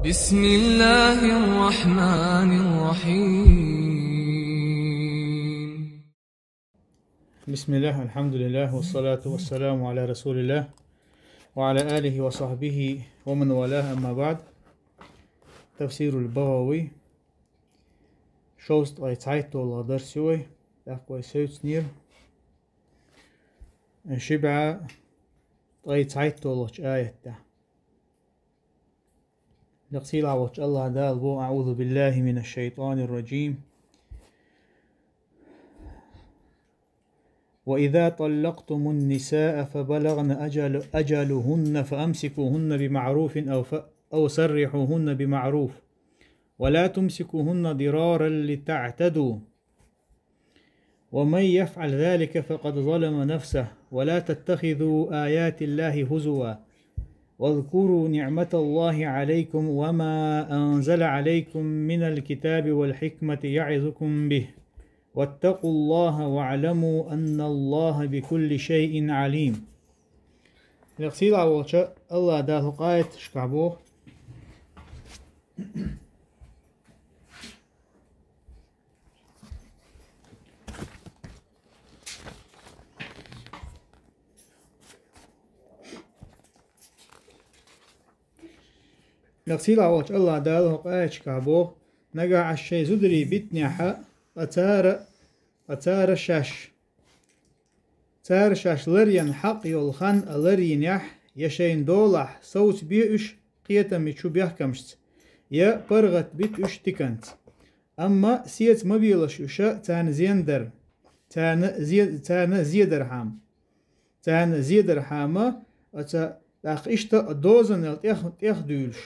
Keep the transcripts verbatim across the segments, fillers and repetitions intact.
بسم الله الرحمن الرحيم. بسم الله، الحمد لله، والصلاة والسلام على رسول الله، وعلى آله وصحبه ومن والاه، أما بعد. تفسير البغوي. Шовзткъеи цхьайтталгӀа дарс ю вай, тӀаккха вай севцнера ши бӀаь ткъеи цхьайтталгӀача аятта. Лекха сийлахь волчу АллахӀ Дала боху: أعوذ بالله من الشيطان الرجيم. وإذا طلقتم النساء فبلغن أجل أجلهن فأمسكوهن بمعروف أو ف أو سرحوهن بمعروف ولا تمسكوهن ضرارا لتعتدوا ومن يفعل ذلك فقد ظلم نفسه ولا تتخذوا آيات الله هزوا واذكروا نعمة الله عليكم وما أنزل عليكم من الكتاب والحكمة يعظكم به واتقوا الله واعلموا أن الله بكل شيء عليم. Лекха сийлахь волчу АллахӀ Дала хӀокху аяташкахь боху. Лекха сийлахь волчу АллахӀ Дала хӀокху аяташкахь боху: нагахь Ас шайн зударий битинехь, ткъа цара, ткъа цара шаьш, цара шаьш ларъян хьакъ йолу хан а ларйинехь, я шайна долахь, совцабе уьш кхетамечу бехкамашца, я паргӀатбита уьш тиканца. Амма сеца ма белаш уьш, царна зен дар, царна зе-, царна зедархьама. Царна зедархьама, оцу, тӀаккха иштта а дозанал тӀех-, тӀехдуьйлуш.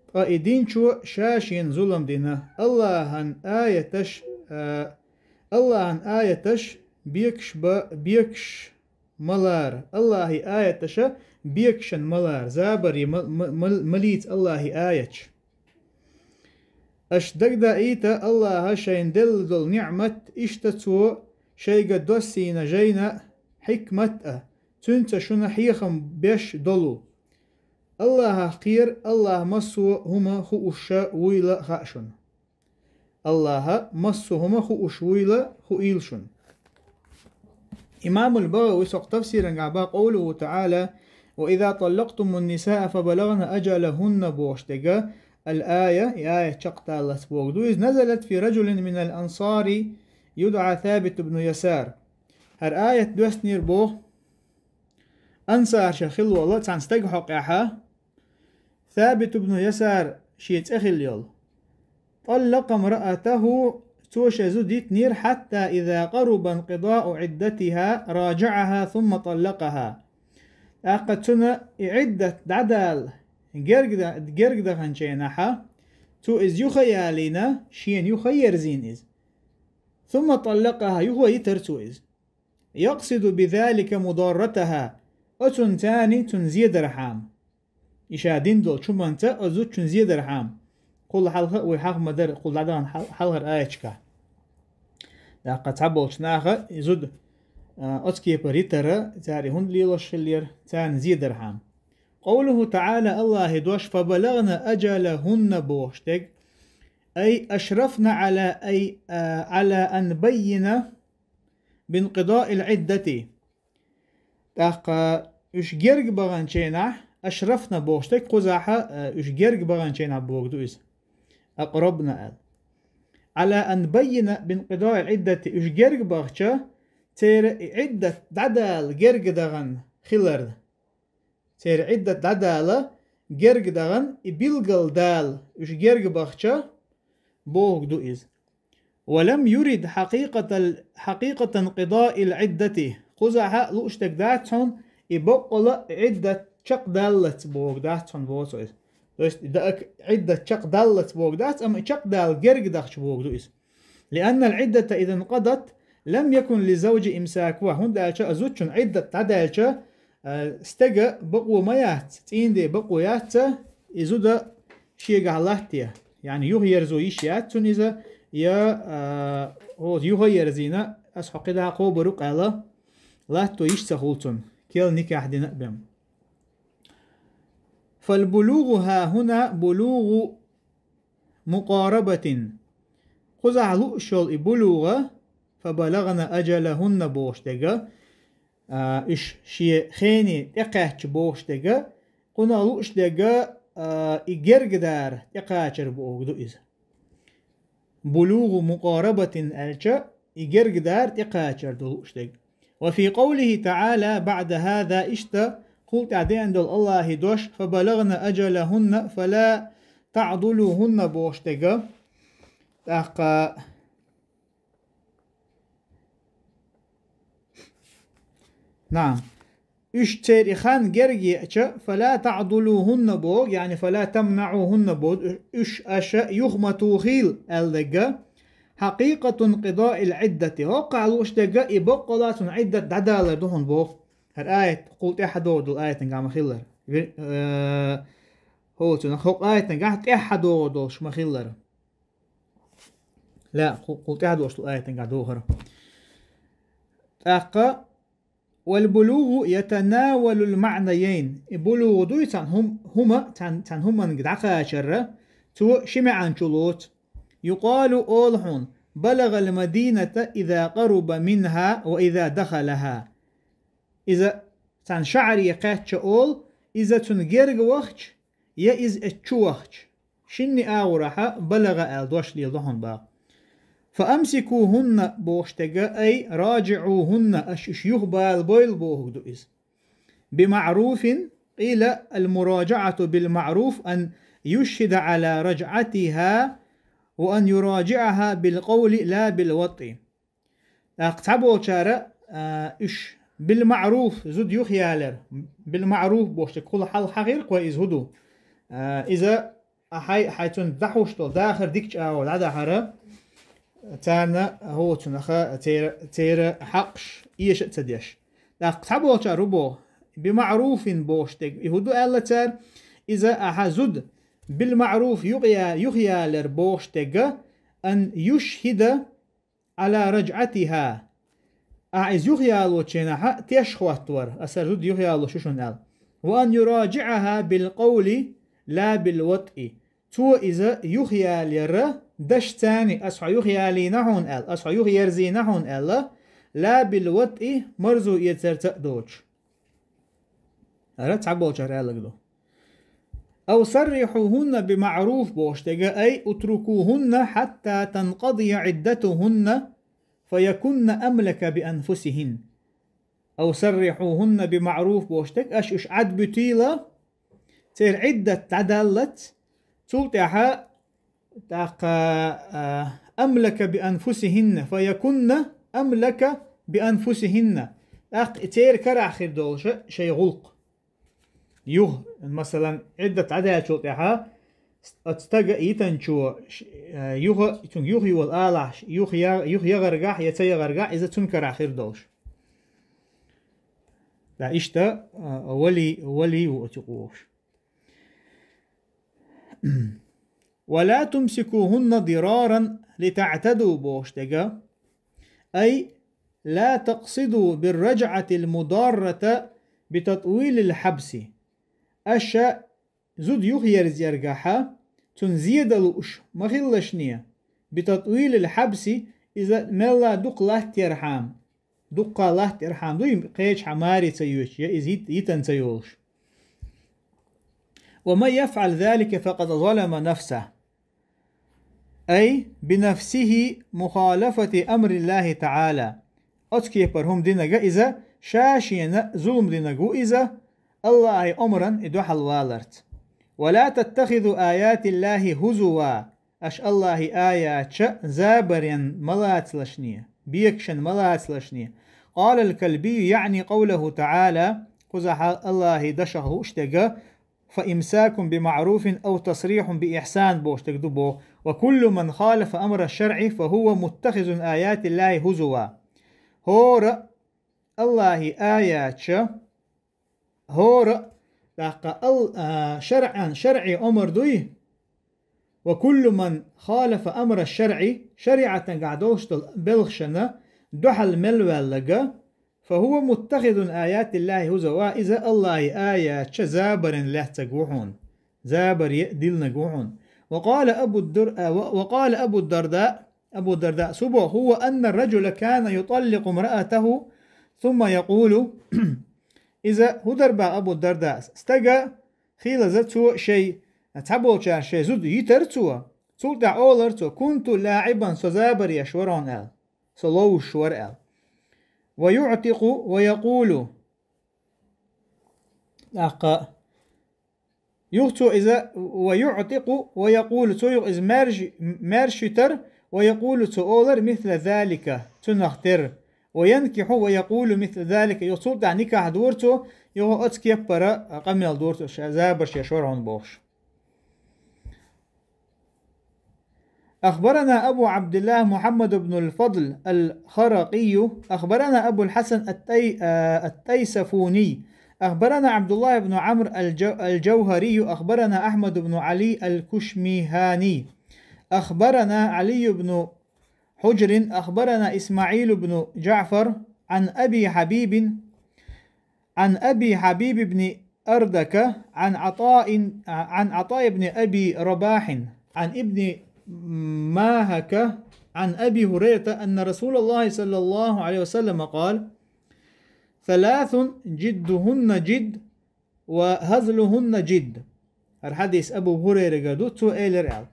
Ткъа и динчо ша шена зулам дина. АллахӀан аяташ, а, АллахӀан аяташ бекаш ба-, бекаш ма лара. АллахӀан аяташа бекашна ма лара. Забаре ма, ма, ма, ма лийца АллахӀан аяташ. Аша дагадаийта АллахӀа шайна делла долу ниӀмат, иштта Цо шайга доссийна жайна а, хьикмат а, Цуьнца шуна хьехам беш долу. АллахӀах кхера, АллахӀ массо а хӀума хууш вуйла хаьа шуна. АллахӀа массо а хӀума хууш вуйла хуийла шуна. Имамул БагӀави сокху тафсиран гахь бан къовлуху таӀала: «Ва иза таллакътумун нисаа фа балагъна аджалахунна», бохуш дерг, ал-ая, и аят чекхдаллалц боху ду иза, назалат фи раджулин минал ансари юдӀа Сабит ибн Ясар. ХӀара аят доьссинера боху ансаршах хилла волу цхьана стеган хьокъехь, Сабит ибн Ясар шен цӀе хилла йолу. Таллакъа мраатаху, цо шен зуда йитинера, хьатта иза къаруба инкъидаъу Ӏиддатиха раджаӀаха сумма таллакъаха. ТӀаккха цуьнан и Ӏиддат дӀадала герга да-, герга даханчу хенахь, цо иза юха а ялийна, шена юха а ерзийна иза. Сумма таллакъаха, юха а йитира цо иза. Якъсиду бизалика мударратаха, оцунца цунна зедархьама. И ша дина долчу хӀуманца оцу зудчунна зедархьама. Кхул хьалха а вай хьаха ма дара, кхул дӀадахана хьал-, хьалхара аяташкахь. ТӀаккха цхьаболчу наха и зуда, а, оцу кепара йитара, цара и хӀунда лелош хиллера, царна зедархьама. Къовлуху таӀала, АллахӀан дош, фа балагъна аджалахунна бохуш дерг, ай ашрафна Ӏала ай, а, Ӏала ан баййина бинкъидаил Ӏиддати. ТӀаккха уьш герга баханчу хенахь, ашрафна бохуш дерг кхузахь, э, уьш герга баханчу хенахь боху ду иза. Акърабна аьлла. Ӏала ан баййина бинкъидаил Ӏиддати, уьш герга бахча, церан и Ӏиддат дӀадала герга дахана хилар. Церан Ӏиддат дӀадала герга дахана, и билгал дала уьш герга бахча, боху ду иза. Ва лам юрид хьакъикъатал-, хьакъикъата инкъидаил Ӏиддати. Кхузахь а лууш дерг дац хьуна, и баккъала а Ӏиддат чекхдаллалц боху дац хьуна боху иза. То есть, и даъа Ӏиддат чекхдаллалц боху дац, амма и чекхдала герга дахча боху ду иза. Лианнал Ӏиддата иза инкъадат, лам якун лизавджи имсакуха. ХӀунда аьлча а зудчун Ӏиддат дӀадаьлча, а, стеган бакъо ма яц, цӀийнан ден бакъо яц, и зуда шегахь латта. Яъни юхаерзо йиш яц цунна иза, я, а, хӀоза юхаерзийна, ас хьо кхидӀа кхобур ву аьлла, латто йиш ца хуьлу цунна, керла никахь дина а бен. فالبلوغ ها هنا بلوغ مقاربة. Кхузахь лууш йолу и булугӀа, فبلغن أجلهن бохуш дерг, а, уьш шен хене тӀекхаьчча бохуш дерг, кхунах лууш дерг, а, и гергадар тӀекхачар бохург ду иза. بلوغ مقاربة аьлча, и гергадар тӀекхачар ду лууш дерг. وفي قوله تعالى بعد هذا, иштта кхул тӀаьхьа деана долу Аллахьан дош, فبلغن أجلهن فلا تعضلوهن бохуш дерг. ТӀаккха, наам, уьш церан и хан герга еача, فلا تعضلوهن боху, яъни فلا تمنعوهن боху, уьш аша юха ма тухийла аьлла дерг, حقيقة انقضاء العدة, хӀокхахь лууш дерг и баккъалла цуьнан Ӏиддат дӀадалар ду хьуна боху. ХӀара аят, кхул тӀаьхьа догӀу долу аятан гахь ма-хиллара. Ви-, э, хӀо цуьнан хӀокху аятан гахь тӀаьхьа догӀу долуш ма-хиллара. Ла, кху-, кхул тӀаьхьа догӀуш долу аятан гахь догӀу хӀара. ТӀаккха, والبلوغ يتناول المعنيين. И булугӀ дуй цхьана хӀум-, хӀума, цхьана, цхьана хӀуманга дӀакхачарра, цо ши маьӀна чулоцу. يقال, олу хьуна, بلغ المدينة إذا قرب منها وإذا دخلها. Иза цхьана шахьаре кхаьчча олу, иза цунна герга вахча, я иза эцчу вахча. Шинна агӀорахьа балагӀа аьлла дош леладо хьуна боху. فأمسكوهن бохуш дерг, أي راجعوهن, аша уьш юхабалабойла бохург ду иза. بمعروف, قيل المراجعة بالمعروف أن يشهد على رجعتها وأن يراجعها بالقول لا بالوطء. ТӀаккха цхьаболчара, а, уьш بالمعروف, зуда юхаялар, بالمعروف бохуш дерг кхула хьалха хьахийра кхо иза хӀун ду. А, иза а хьай, хьай цунна дӀахьуш долу дахар дикачу агӀор дӀадахьара, царна хӀоцунах церан, церан хьакъаш эша а ца деш. ТӀаккха цхьаболчара хӀун боху, بمعروف бохуш дерг, и хӀун ду аьлла цара, иза ахьа зуда بالمعروف юхая-, юхаялар бохуш дерг, أن يشهد على رجعتها. Ахьа иза юхаялочу хенахьа теш хӀоттавар, аса зуда юхаялош ю шуна аьлла. وأن يراجعها بالقول لا بالوطء. Цо иза юхаялаяра дашца, аса хьо юхаялийна хьуна аьлла, аса хьо юхаерзийна хьуна аьлла, لا بالوطء, марзо эцарца а доцуш. ХӀара цхьаболчара аьлларг ду. أو سرحوهن بمعروف бохуш дерг, أي اتركوهن حتى تنقضي عدتهن فيكن أملك بأنفسهن. أو سرحوهن بمعروف бохуш дерг, аша уьш Ӏадбуьтийла, церан Ӏиддат дӀадаллалц, цул тӀаьхьа тӀаккха, а, أملك بأنفسهن، فيكن أملك بأنفسهن. ТӀаккха церан карахь хир долуша шайн гӀуллакх. Юха, масалан, Ӏиддат дӀадаьллачул тӀаьхьа оцу стага йитанчо ш-, а, юха, цуьнга юха йолу алахь, юха я-, юха ягӀаргахь я ца ягӀаргахь, иза цуьнан карахь хир долуш. Да, иштта, а, вали, вали ву оцу къохуш. ولا تمسكوهن ضرارا لتعتدوا бохуш дерг. أي لا تقصدوا بالرجعة المضارة بتطويل الحبس. Аша зуда юхаерзаяргахьа, цунна зен дан лууш ма хилалашне, بتطويل الحبس, иза мелла дукха латтаярхьама. Дуккха латтаярхьама дуй, кхечахьа маре ца йоьдуш, я иза йит-, йитан ца йолуш. ومن يفعل ذلك فقد ظلم نفسه. أي بنفسه مخالفة أمر الله تعالى. Оцу кепара хӀума динарг иза, ша шена зулам динарг ву иза, Аллахьан омран и дуьхьал валарца. ولا تتخذوا آيات الله هزوا. Аша Аллахьан аяташ забаран ма лацалашне, бекашан ма лацалашне. قال الكلبي يعني قوله تعالى, кхузахьа Аллахьан дашах лууш дерг, فإمساك بمعروف أو تسريح بإحسان бохуш дерг ду боху. وكل من خالف أمر الشرع فهو متخذ آيات الله هزوا. ХӀора Аллахьан аяташ, хӀора, тӀаккха ал-, а, шаръан, шаръи омар дуй? وكل من خالف أمر الشرع, шариӀатан гахь долуш долу белхашна дуьхьал мел ваьлларг, فهو متخذ آيات الله هزوا, иза Аллахьи аяташ забарна лаьцнарг ву хьуна, забар е-, диллинарг ву хьуна. وقال أبو الدر-, آه، و-, وقال أبو الدرداء, Абу Дарда цо боху, هو أن الرجل كان يطلق امرأته ثم يقول, иза хӀун дар боху Абу Дарда, стага хилаза цо шайн, цхьаболчарна шайн зуда йитар цо, цул тӀаьхьа олар цо: كنت لاعبا, со забар еш вара хьуна аьлла, со ловзуш вара аьлла. ويعتق ويقول, тӀаккха юха цо иза, ويعتق ويقول, цо юха иза маьрш-, маьрша йитар, ويقول, цо олар, مثل ذلك, цунах тера, وينكح ويقول مثل ذلك, юха цул тӀаьхьа никахь дора цо, юха оцу кеппара къамел дора цо, ша забарш еш вара хьуна бохуш. أخبرنا أبو عبد الله محمد بن الفضل الخرقي، أخبرنا أبو الحسن التي-، آه، التيسفوني، أخبرنا عبد الله بن عمرو الج-، الجوهري، أخبرنا أحمد بن علي الكشمهاني، أخبرنا علي بن حجر، أخبرنا إسماعيل بن جعفر عن أبي حبيب، عن أبي حبيب بن أردك عن عطاء، عن عطاء بن أبي رباح عن ابن ماهك عن أبي هريرة أن رسول الله صلى الله عليه وسلم قال: ثلاث جدهن جد وهزلهن جد. ХӀара хьадис Абу ХӀурайрагара ду, цо элира аьлла: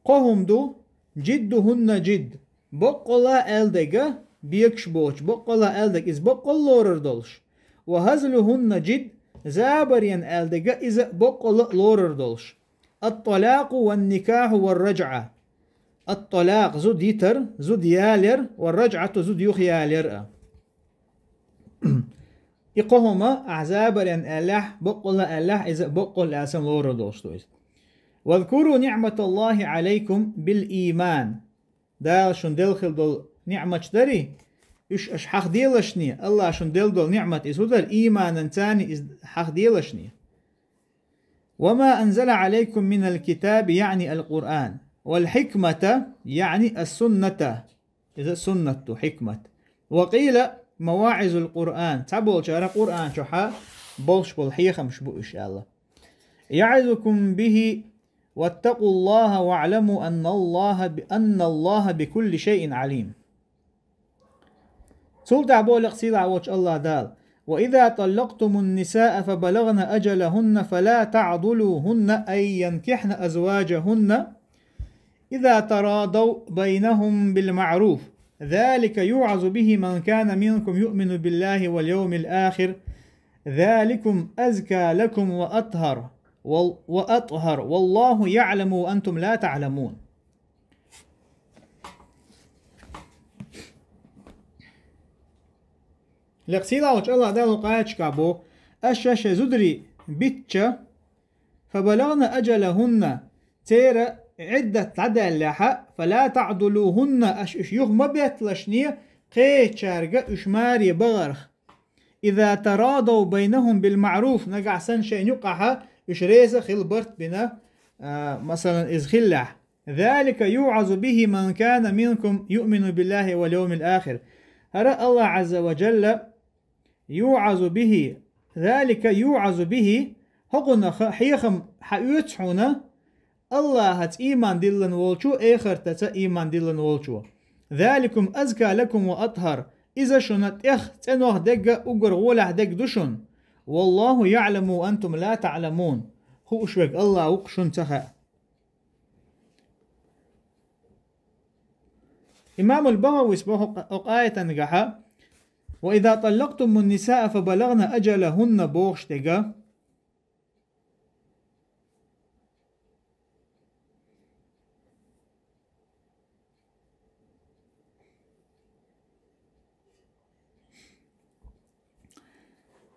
кхо хӀума ду, جدهن جد, баккъалла аьлла дерг, бегаш боцуш, баккъалла аьлла дерг, иза баккъалла лорур долуш. وهزلهن جد, забарна аьлла дерг, иза баккъалла лорур долуш. الطلاق والنكاح والرجعة. الطلاق, зуда йитар, зуда ялаяр, والرجعة, зуда юхаялаяр а. И кхо хӀума, ахь забарна аьллехь, баккъалла аьллехь, иза баккъалла аьлла санна лорур долуш ду иза. واذكروا نعمة الله عليكم بالإيمان. Дала шуна делла хилла долу ниъматаш дарий, уьш аша хьахаделашний, Аллаха шуна делла долу ниъмат иза хӀун дара, ийманан царний иза хьахаделашний. وما أنزل عليكم من الكتاب, يعني القرآن, والحكمة, يعني السنة. Иза суннат ду, хьикмат. وقيل مواعظ القرآن. Цхьаболчара Къуръан чохьа болуш болу хьехамаш бу уьш аьлла. يعظكم به واتقوا الله واعلموا أن الله ب-، أن الله بكل شيء عليم. Цул тӀаьхьа боху лекха сийлахь волчу Аллах Дала: وإذا طلقتم النساء فبلغن أجلهن فلا تعضلوهن أن ينكحن أزواجهن إذا تراضوا بينهم بالمعروف، ذلك يوعظ به من كان منكم يؤمن بالله واليوم الآخر، ذلكم أزكى لكم وأطهر، وال-، وأطهر، والله يعلم وأنتم لا تعلمون. Лекха сийлахь волчу Аллах Дала кхечкахь боху: аша шайн зударий битча, فبلغن أجلهن, церан Ӏиддат дӀадаьллехьа, فلا تعضلوهن, аша уьш юха ма бетталашне, кхечаьрга уьш маре бахарх. إذا تراضوا بينهم بالمعروف, нагахь санна шайна юкъахьа уьш реза хила барт бина, а, масалан, иза хиллехь. ذلك يوعظ به من كان منكم يؤمن بالله واليوم الآخر. ХӀара Аллах Азза ва Джалла يوعظ به، ذلك يوعظ به, хӀокхунах хьехам хьаоьцу хьуна Аллахьаца ийман диллина волчо, эхартаца ийман диллина волчо. ذلكم أزكى لكم وأطهر. Иза шуна тӀех цӀенох дегга, уггар гӀолехь дегга ду шуна. والله يعلم وأنتم لا تعلمون. Хууш верг Аллах ву-кх, шуна ца хаьа. Имамул Багавис боху кх-, кху аятангахьа: وإذا طلقتم النساء فبلغن أجلهن бохуш дерг.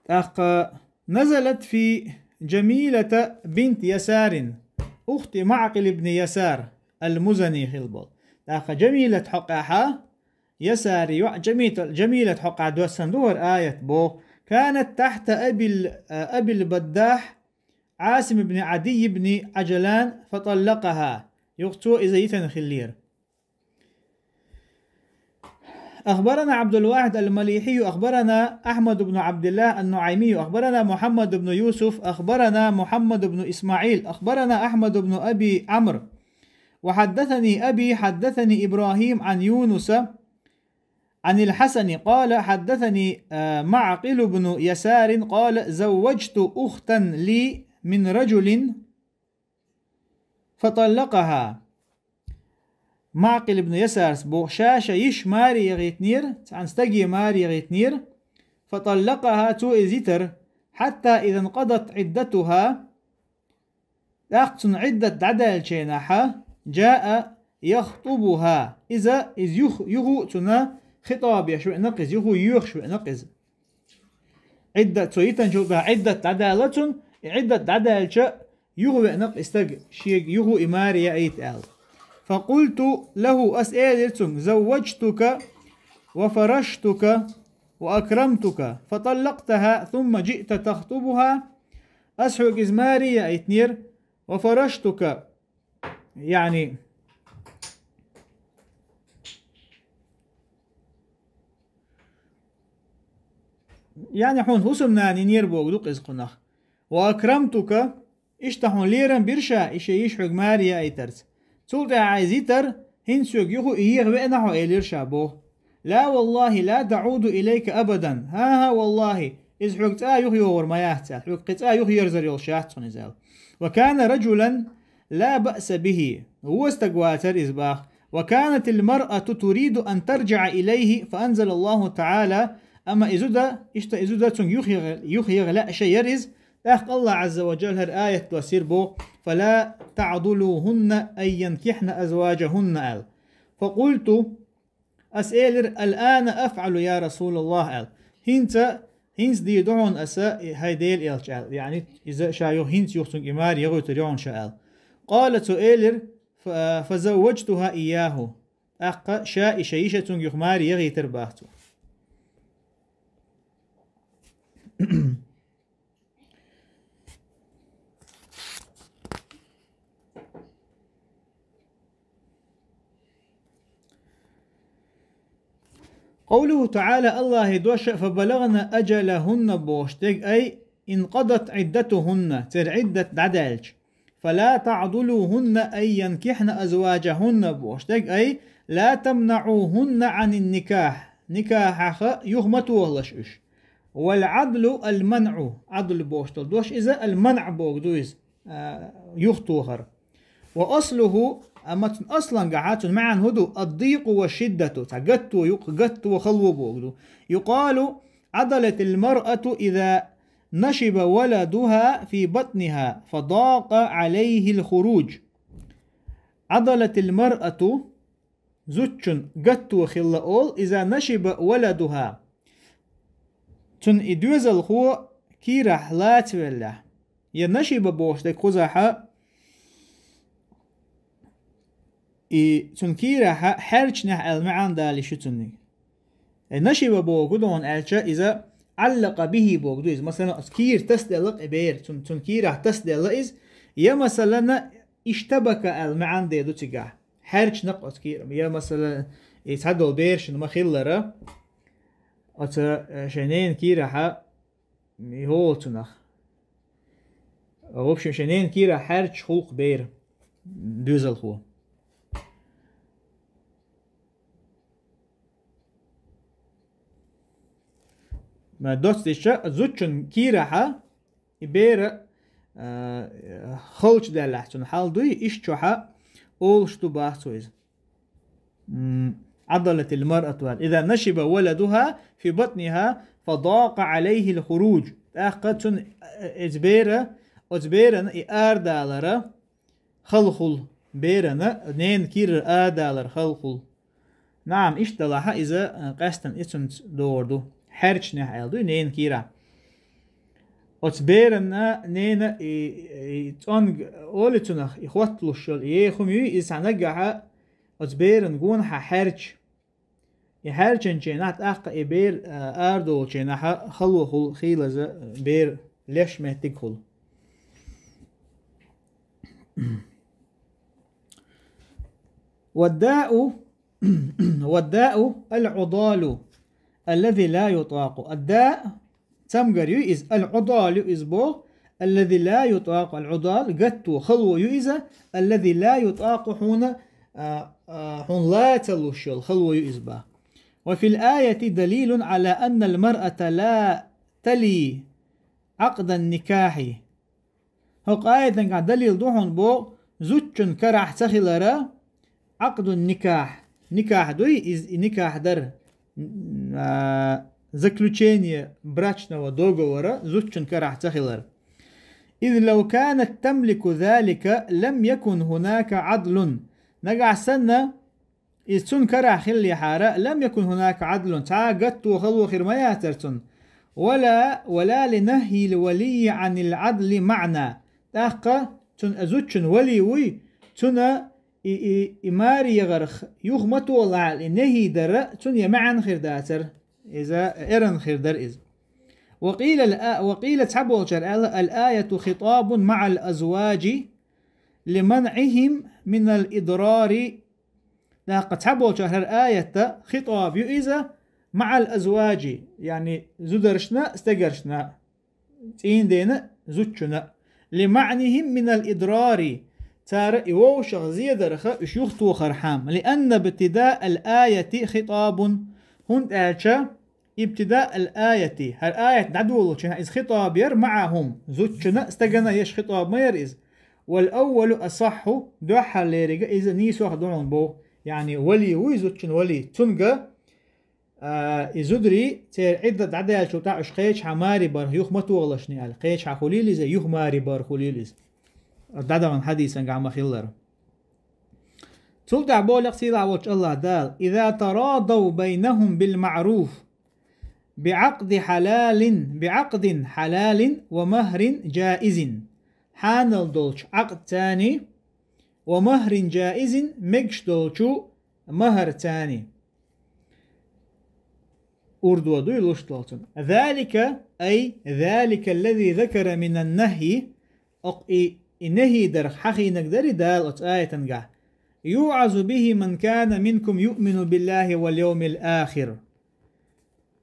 ТӀаккха نزلت في جميلة بنت يسار أخت معقل بن يسار المزني хилла болу. ТӀаккха Джамилат хьокъехьа, Ясари йоӀ Джамита-, Джамилат хьокъехь доьссина ду хӀара аят боху: كانت تحت أبي ال-، أبي البداح عاصم بن عدي بن عجلان فطلقها. Юха цо иза йитина хиллера. أخبرنا عبد الواحد المليحي، أخبرنا أحمد بن عبد الله النعيمي، أخبرنا محمد بن يوسف، أخبرنا محمد بن إسماعيل، أخبرنا أحمد بن أبي عمرو، وحدثني أبي، حدثني إبراهيم عن يونس عن الحسن قال: حدثني، آه، معقل بن يسار قال: زوجت أختا لي من رجل فطلقها. Маъкъил ибн Ясарс боху, ша шан йиша маре яхийтинера, цхьана стаге маре яхийтинера, فطلقها, цо иза йитира, حتى إذا انقضت عدتها, тӀаккха цуьнан Ӏиддат дӀадаьллачу хенахь, جاء يخطبها, иза, иза юха, юха а цунна хитӀаб еш веана-кх иза, юха а йоьхуш веана-кх иза. Ӏиддат цо йитинчул тӀаьхьа Ӏиддат дӀадаьлла цунна, и Ӏиддат дӀадаьлча, юха веана-кх и стаг, шега юха и маре яийта аьлла. فقلت له, ас элира цуьнга: زوجتك وفرشتك وأكرمتك فطلقتها ثم جئت تخطبها. Ас хьоьга иза маре яийтинера, وفرشتك, яъни, яъни хьуна хӀусамнана йинера бохург ду-кх иза кхунах. وأكرمتك, иштта хьуна лерам бира ша, и шен йиша хьоьга маре яийтарца. Цул тӀаьхьа иза йитира, хӀинца соьга юха и еха веана хьо, элира ша боху. لا والله لا تعود إليك أبدا. ХӀан-хӀа, валлахӀи, иза хьоьга цкъа а юхайогӀур ма яц аьлла, хьоьга кхин цкъа а юхаерзар йолуш яц хьуна иза аьлла. وكان رجلا لا بأس به. Вон стаг вацара иза боху. وكانت المرأة تريد أن ترجع إليه فأنزل الله تعالى. Амма и зуда, иштта и зуда цуьнга юхаеха, юхаеха лаьа шайн яра иза, тӀаккха АллахӀ Ӏазза ва Джалла хӀара аят доссийра боху: فلا تعضلوهن أن ينكحن أزواجهن аьлла. فقلت, ас элира: الآن أفعل يا رسول الله аьлла. ХӀинца, хӀинца дийр ду хьуна аса, хӀай Делан элча аьлла. Яъни, иза ша юха, хӀинца юха цуьнга и маре яхийтур ю хьуна ша аьлла. قال, цо элира: ف-, فزوجتها إياه. ТӀаккха ша и шайн йиша цуьнга юха маре яхийтира боху цо. قوله تعالى, АллахӀан дош: فبلغن أجلهن бохуш дерг, أي انقضت عدتهن, церан Ӏиддат дӀадаьлча. فلا تعضلوهن أن ينكحن أزواجهن бохуш дерг, أي لا تمنعوهن عن النكاح, никахьах юха ма тохалаш уьш. والعضل المنع, Ӏадл бохуш долу дош иза, المنع бохург ду иза, а, юхатохар. وأصله, амма цуьнан аслангахьа цуьнан маьӀна хӀун ду? الضيق والشدة, цхьа гатто юкъ, гатто хало бохург ду. يقال: عضلت المرأة إذا نشب ولدها في بطنها فضاق عليه الخروج. عضلت المرأة, зудчун гатто хилла олу, إذا نشب ولدها, цуьнан и доьзалхо кийрахь лацавеллехь. Я نشب бохуш дерг кхузахьа, и цуьнан кийрахьа хьаьрчинехь аьлла маьӀна далийш ю цуьнан. Э, نشب бохург хӀун ду хьуна аьлча, иза علق به бохург ду иза. Масалан, оцу кийра тасаделла-кх и бер, цуьнан, цуьнан кийрахь тасаделла иза. Я, масалан, اشتبك аьлла маьӀна дер ду цигахь. Хьаьрчина-кх оцу кийра. Я, масалан, и цхьадолу берашна ма-хиллара, оцу, э, шайн ненан кийрахьа, и хӀоллацунах. В общем, шайн ненан кийрахь хьаьрчаш хуьлу-кх бер, доьзалхо. Ма доцца дича, зудчун кийрахьа и бер, а, халчу даьллехь цуьнан хьал дуй, иштта чохьа олуш ду боху цо иза. М, عضلت المرأة إذا نشب ولدها في بطنها فضاق عليه الخروج. ТӀаккха цуьнан, э, иза бер, оцу берана и арадалара хала хуьлу, берана ненан кийрара арадалар хала хуьлу. НаӀам, иштта делахьа иза, а, къаьстина и цуьнца догӀур ду. Хьаьрчинехь аьлла дуй, ненан кийрахь. Оцу берана ненан и, и цӀонга олу цунах, и хотталуш йолу, и еха хӀума юй, иза цхьа наггахьа оцу берана гонахьа хьаьрча. И хьаьрчинчу хенахь тӀаккха и бер, а, арадолучу хенахьа хало хуьлу, хийлаза бер леш меттиг хуьлу. والداء والداء العضال الذي لا يطاق. الداء цамгар ю иза, العضال ю иза боху, الذي لا يطاق, العضال гатто хало ю иза, الذي لا يطاق хьуна, а, а, хьуна ла ца луш йолу хало ю иза боху. وفي الآية دليل على أن المرأة لا تلي عقد النكاح. ХӀокху аятангахь далил ду хьуна боху, зудчун карахь ца хилара, عقد النكاح, никахь дуй, иза и никахь дара, а, заключение брачного договора зудчун карахь ца хилара. إذ لو كانت تملك ذلك لم يكن هناك عدل. Нагахь санна, иза цунна карахь хиллехьара, لم يكن هناك عدل, цхьа гатто хало хир ма яцара цунна. ولا، ولا لنهي الولي عن العدل معنى. ТӀаккха цунна, зудчун вали вуй, цунна и, и, и маре яхарх юха ма толахьал и нахьи дара, цунна я маьӀна хир дацара. Иза эрна хир дара иза. وقيل الآ-، وقيل цхьаболчара аьлла, الآية خطاب مع الأزواج لمنعهم من الإضرار. ТӀаккха цхьаболчара хӀара аятта хитӀоб ю иза مع الأزواج, яъни зударшна, стегаршна, цӀийндена, зудчуьна, لمنعهم من الإضرار, цара и вовшах зедарха уьш юхатохархьама, لأن ابتداء الآية خطاب, хӀунда аьлча ابتداء الآية, хӀара аят дӀадолучу хенахь иза хитӀоб яра معهم, зудчуьна, стагана еш хитӀоб ма яра иза. والأول أصح, дуьххьарлериг иза нийсох ду хьуна боху, яъни вали вуй, зудчун вали, цунга, а, и зударий, церан Ӏиддат дӀадаьллачул тӀаьхьа уьш кхечахьа маре барх юха ма тохалашний аьлла, кхечахьа хуьлийла иза, юха маре бар хуьлийла иза. ДӀадаханчу хьадисангахь ма-хиллара. Цул тӀаьхьа боху лекха сийлахь волчу АллахӀ Дала: إذا تراضوا بينهم بالمعروف بعقد حلال، بعقد حلال ومهر جائز. Хьанал долчу Ӏакъд царний, ومهر جائز, мегаш долчу махӀар царний. Урдо дуй луш долчун. ذلك، أي ذلك الذي ذكر من النهي, окху и, и нахьи дарх хьахийнарг дарий Дала оцу аятангахь: يوعظ به من كان منكم يؤمن بالله واليوم الآخر.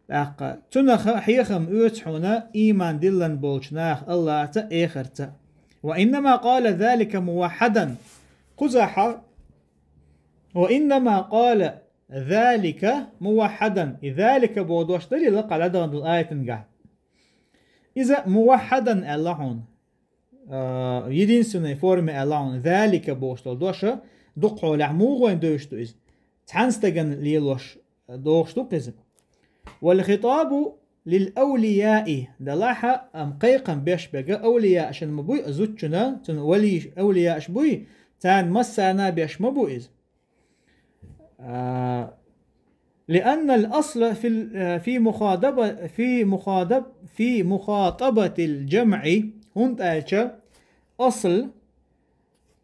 ТӀаккха цунах хьехам оьцу хьуна ийман диллина болчу наха АллахӀца а, эхартца а. وإنما قال ذلك موحدا. Кхузахьа, وإنما قال ذلك موحدا. И ذلك боху дош дарий лакха дӀадахана долу аятангахь? Иза موحدا аьлла хьуна. А, единственной форме аьлла хьуна. ذلك бохуш долу доша дукха хьолехь муха вайна девзаш ду иза? Цхьана стагана лелош дохуш ду-кх иза. والخطاب للأولياء, делахь а, ам, кхайкхам беш берг авлияашна ма буй, зудчунна, цуьнан вали авлияаш буй, царна массарна а беш ма бу иза. А, لأن الأصل في ال-، في مخاطبة، في مخاطب-، في مخاطبة الجمع, хӀунда аьлча асл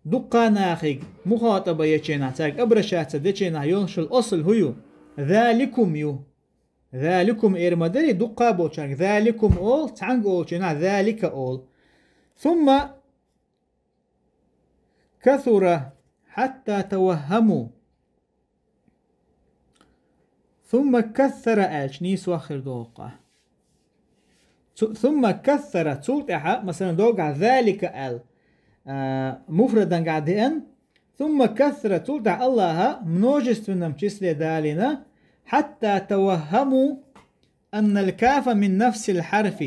дуккха нахе мухатаба ечу хенахь, цаьрга обращаться дечу хенахь йолуш йолу асл хӀун ю? ذلكم ю. ذلكم эр ма дарий дуккха болчаьрга. ذلكم олу, цхьаьнга олучу хенахь ذلك олу. ثم كثر حتى توهموا. ثم كثر аьлча нийсох хир догӀу-кх. Цу-, ثم كثر, цул тӀаьхьа, масалан, догӀахь ذلك аьлла, а, муфрадангахь деана, ثم كثر, цул тӀаьхьа АллахӀа множественном числе далийна, حتى توهموا أن الكاف من نفس الحرف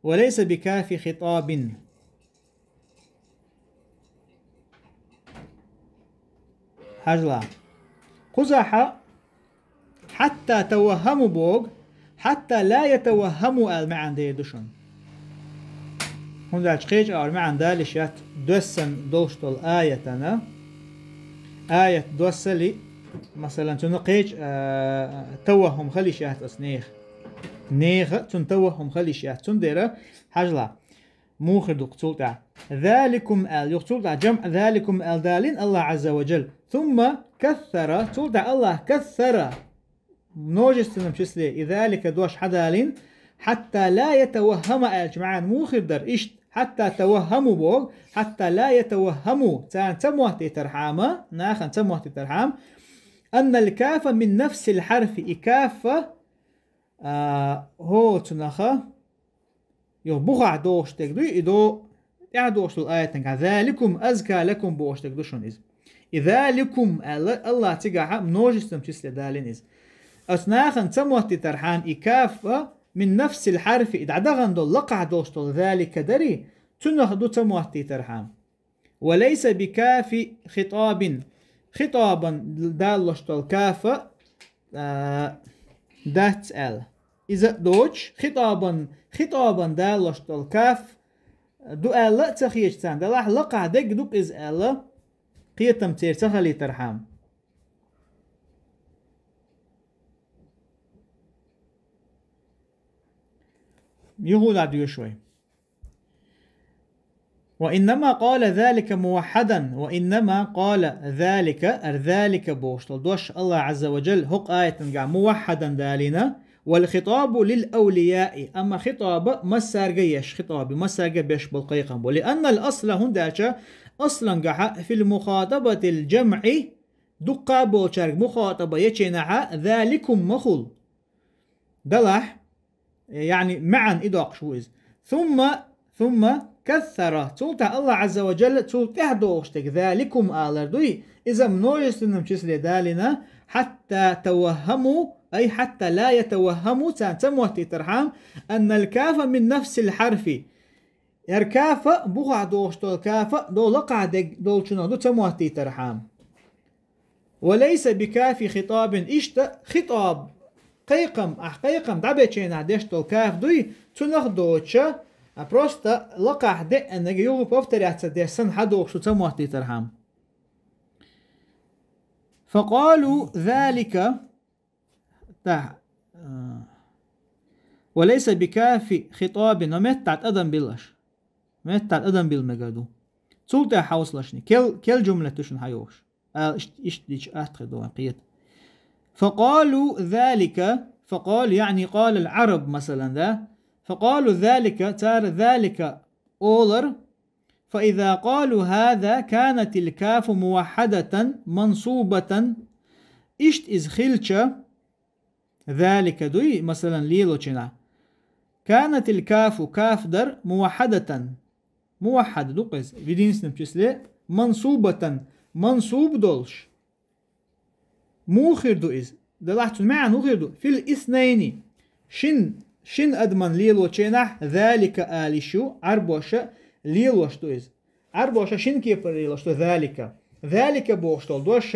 وليس بكاف خطاب. Хьажал. Кхузахьа حتى توهموا боху, حتى لا يتوهموا аьлла маьӀна дер ду шуна. ХӀунда аьлча кхечу агӀор маьӀна далийш яц доьссина долуш долу аятана. Аят доссале, масалан, цунна кхечу, а, таваххум хила йиш яц оцу нехан. Нехан цунна таваххум хила йиш яц. Цундела хьажал. Муха хир ду-кх цул тӀаьхьа? ذلكم аьлла, юха цул тӀаьхьа جمع ذلكم аьлла далийна АллахӀа عز وجل. ثم كثر, цул тӀаьхьа АллахӀа كثر, множественном числе, и ذلك дош хьадалийна, حتى لا يتوهم аьллачу маьӀна муха хир дара? Иштта, حتى توهموا боху, حتى لا يتوهموا, царна ца моттийтархьама, нахана ца моттийтархьама, أن الكاف من نفس الحرف, и каф, а, хӀо цунах, юха бухахь дохуш дерг дуй, и до тӀаьхьа дохуш долу аятангахь, ذلكم أزكى لكم бохуш дерг ду шуна иза. И ذلكم аьлла, Аллах цигахь множественном числе далийна иза. Оцу нахана ца моттийтархьама и каф а من نفس الحرف, и дӀадахана долу лакхахь долуш долу ذلك дарий, цунах ду ца моттийтархьама. وليس بكاف خطاب, хитӀабан далош долу каф а, а, дац аьлла. Иза а доцуш, хитӀабан, хитӀабан далош долу каф ду аьлла а ца хеташ царна, делахь лакхахь дерг ду-кх иза аьлла, кхетам церан ца хилийтархьама. Юха дӀадоьшу вай. وإنما قال ذلك موحدا, وإنما قال ذلك, ар ذلك бохуш долу дош Аллах Азза ва Джалла хӀокху аятангахь موحدا далийна, والخطاب للأولياء, амма хитӀаб массаьрга еш, хитӀаб массаьрга беш болу кхайкхам бу. لأن الأصل, хӀунда аьлча аслангахь في المخاطبة الجمع, дуккха болчаьрга мухатӀаба ечийнахь ذلكم ма хуьлу. Делахь, яъни маьӀна и доккхуш ву иза. ثم, ثم كثر, цул тӀаьхьа Аллах Азза ва Джалла цул тӀаьхьа дохуш дерг, ذلكم алар дуй, иза множественном числе далийна, حتى توهموا, أي حتى لا يتوهموا, царна ца моттийтархьама, أن الكاف من نفس الحرف. ХӀара каф а, бухахь дохуш долу каф а, долу лакхахь дерг долчунах ду ца моттийтархьама. وليس بكاف خطاب, иштта хитӀаб, кхайкхам, ахь кхайкхам дӀабечийнахь деш долу каф дуй, цунах доцуша, а просто лакхахь деаннаг юха повторяться деш санна хьадохуш ду ца моттийтархьама. فقالوا ذلك, тӀаьхьа, а, وليس بكاف خطاب, но меттахь тӀадам билла аша. Меттахь тӀадам билла мегар ду. Цул тӀаьхьа хьовсалаш шуна. Кел, кел жумлат ду шуна хьайогӀуш. А, ишт-, иштта дича атта хир ду вайн кхета. فقالوا ذلك, فقالوا, يعني قال العرب, масалан, да? فقالوا ذلك, цара ذلك олар. فإذا قالوا هذا كانت الكاف موحدة منصوبة. Иштта иза хилча, ذلك дуй, масалан, лелочунахь. كانت الكاف, каф дар, موحدة. Муваххьада ду-кх иза, в единственном числе, منصوبة, мансуб долуш. Муха хир ду иза? Делахь цуьнан маьӀна хӀун хир ду? في الاثنين. Шин, шин адаман лелочунахь ذلك ала йиш ю, Ӏарбоша лелош ду иза. Ӏарбоша шин кепара лелош ду ذلك. ذلك бохуш долу дош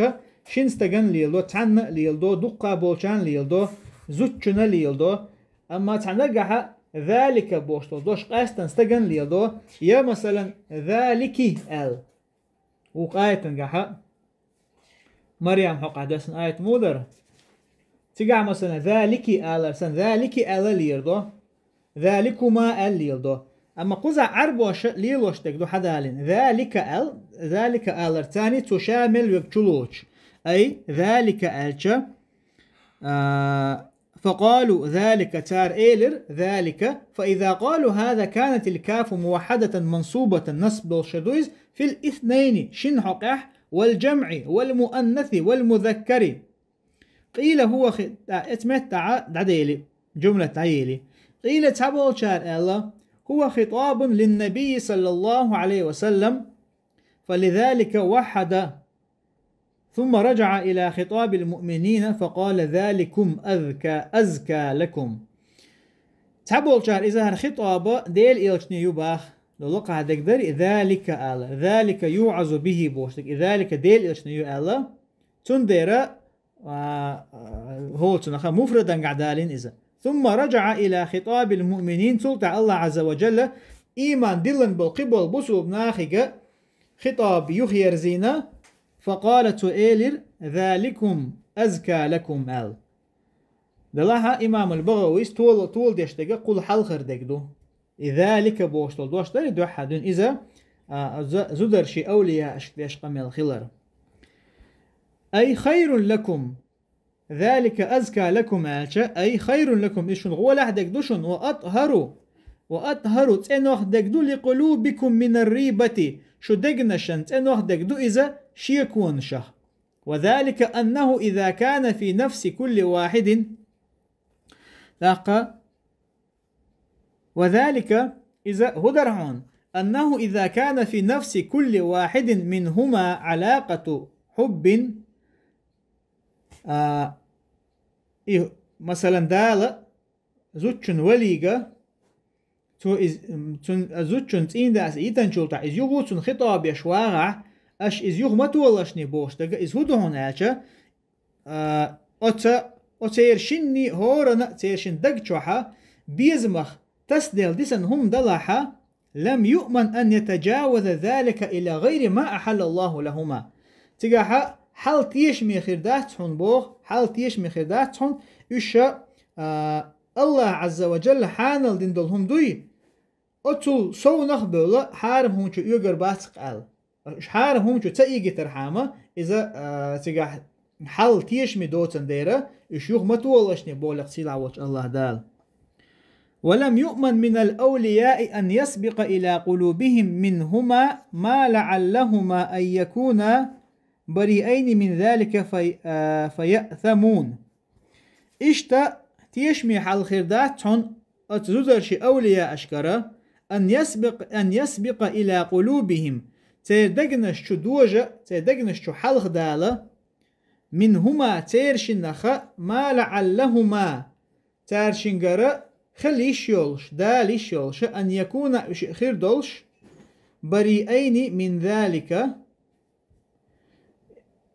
шин стагана леладо, цхьанна а леладо, дуккха болчарна леладо, зудчунна леладо. Амма цхьана нагахь ذلك бохуш долу дош къаьстина стагана леладо, я, масалан, ذلك аьлла. Вукху аятангахь, Марьям хьокъехь доьссина аят муха дара? Цигахь, масалан, ذلك алар санна, ذلك аьлла леладо, ذلكما аьлла леладо. Амма кхузахь Ӏарбоша лелош дерг ду хьадалийна. ذلك аьлла, ذلك алар царний цо ша мел верг чулоцуш. أي ذلك аьлча, а, فقالوا ذلك, цара элира ذلك, فإذا قالوا هذا كانت الكاف موحدة منصوبة, насб долуш ду иза, في الاثنين, шин хьокъехь, والجمع والمؤنث والمذكر. قيل هو خ-, а, эца меттахь дӀадели, жумлат дӀаели. قيل, цхьаболчара аьлла, هو خطاب للنبي صلى الله عليه وسلم، فلذلك وحد. ثم رجع إلى خطاب المؤمنين فقال ذلكم أذكى، أزكى لكم. Цхьаболчара иза хӀара хитӀаб Делан элчане ю баха. Лакхахь дерг дарий, ذلك алар. ذلك يوعظ به бохуш дерг. И ذلك Делан элчане ю аьлла. Цундела, а, а, хӀоцунах муфрадангахь далийна иза. ثم رجع إلى خطاب المؤمنين, цул тӀаьхьа Аллах Азза ва Джалла ийман диллина болу кхиболу бусулба нахе хитӀаб юхаерзийна, فقال, цо элира, ذلكم أزكى لكم аьлла. Делахь имамул БагӀавис тола, тола деш дерг кхул хьалхара дерг ду. И ذلك бохуш долу дош дарий дуьххьара дуьйна иза, а, за-, зударший, овлияашка деш къамел хилар. أي خير لكم. ذلك أزكى لكم аьлча, أي خير لكم, иза шуна гӀолехь дерг ду шуна, وأطهر, وأطهر, цӀенох дерг ду, لقلوبكم من الريبة, шу дегнашан цӀенох дерг ду иза шеконашах. وذلك أنه إذا كان في نفس كل واحد، тӀаккха, وذلك, иза хӀу дара хьуна, أنه إذا كان في نفس كل واحد منهما علاقة حب, а, и, масалан, Дала зудчун валийга, цо из, м, цун, а, зудчун цӀийндас йитанчул тӀехьа, из юха цун хитӀаб еш вагӀахь, аш из юха ма толашне бохуш дага, из хӀу ду хьуна аьлча, а, оца, оцеран шинний хӀоранна а церан шин даг чохьа безамах тасаделла дисина хӀума далахьа, لم يؤمن أن يتجاوز ذلك إلى غير ما أحل الله لهما. Цигахьа хьал тешаме хир дац хьуна боху, хьал тешаме хир дац хьуна, уьш ша, а, Аллах Азза ва Джалла хьанал дина долу хӀума дуй, оцул совнах а бевлла, хьарам хӀума чу оьгар бац-кх аьлла. Уьш хьарам хӀума чу ца игитархьама, иза, а, цигахь хьал тешаме доцан дера, уьш юха ма толашне боху-кх сийлахь волчу Аллах Дала. ولم يؤمن من الأولياء أن يسبق إلى قلوبهم منهما ما لعلهما أن يكونا بريئين من ذلك في-, آ, فيأثمون. Иштта тешаме хьал хир дац хьуна оцу зударши авлияашкара, أن يسبق, أن يسبق إلى قلوبهم, церан дегнаш чу дожа, церан дегнаш чу хьалха дала, منهما, церан шиннаха, ما لعلهما, цара шингара хила йиш йолуш, дала йиш йолуш, أن يكونا, уьш хир долуш, بريئين من ذلك,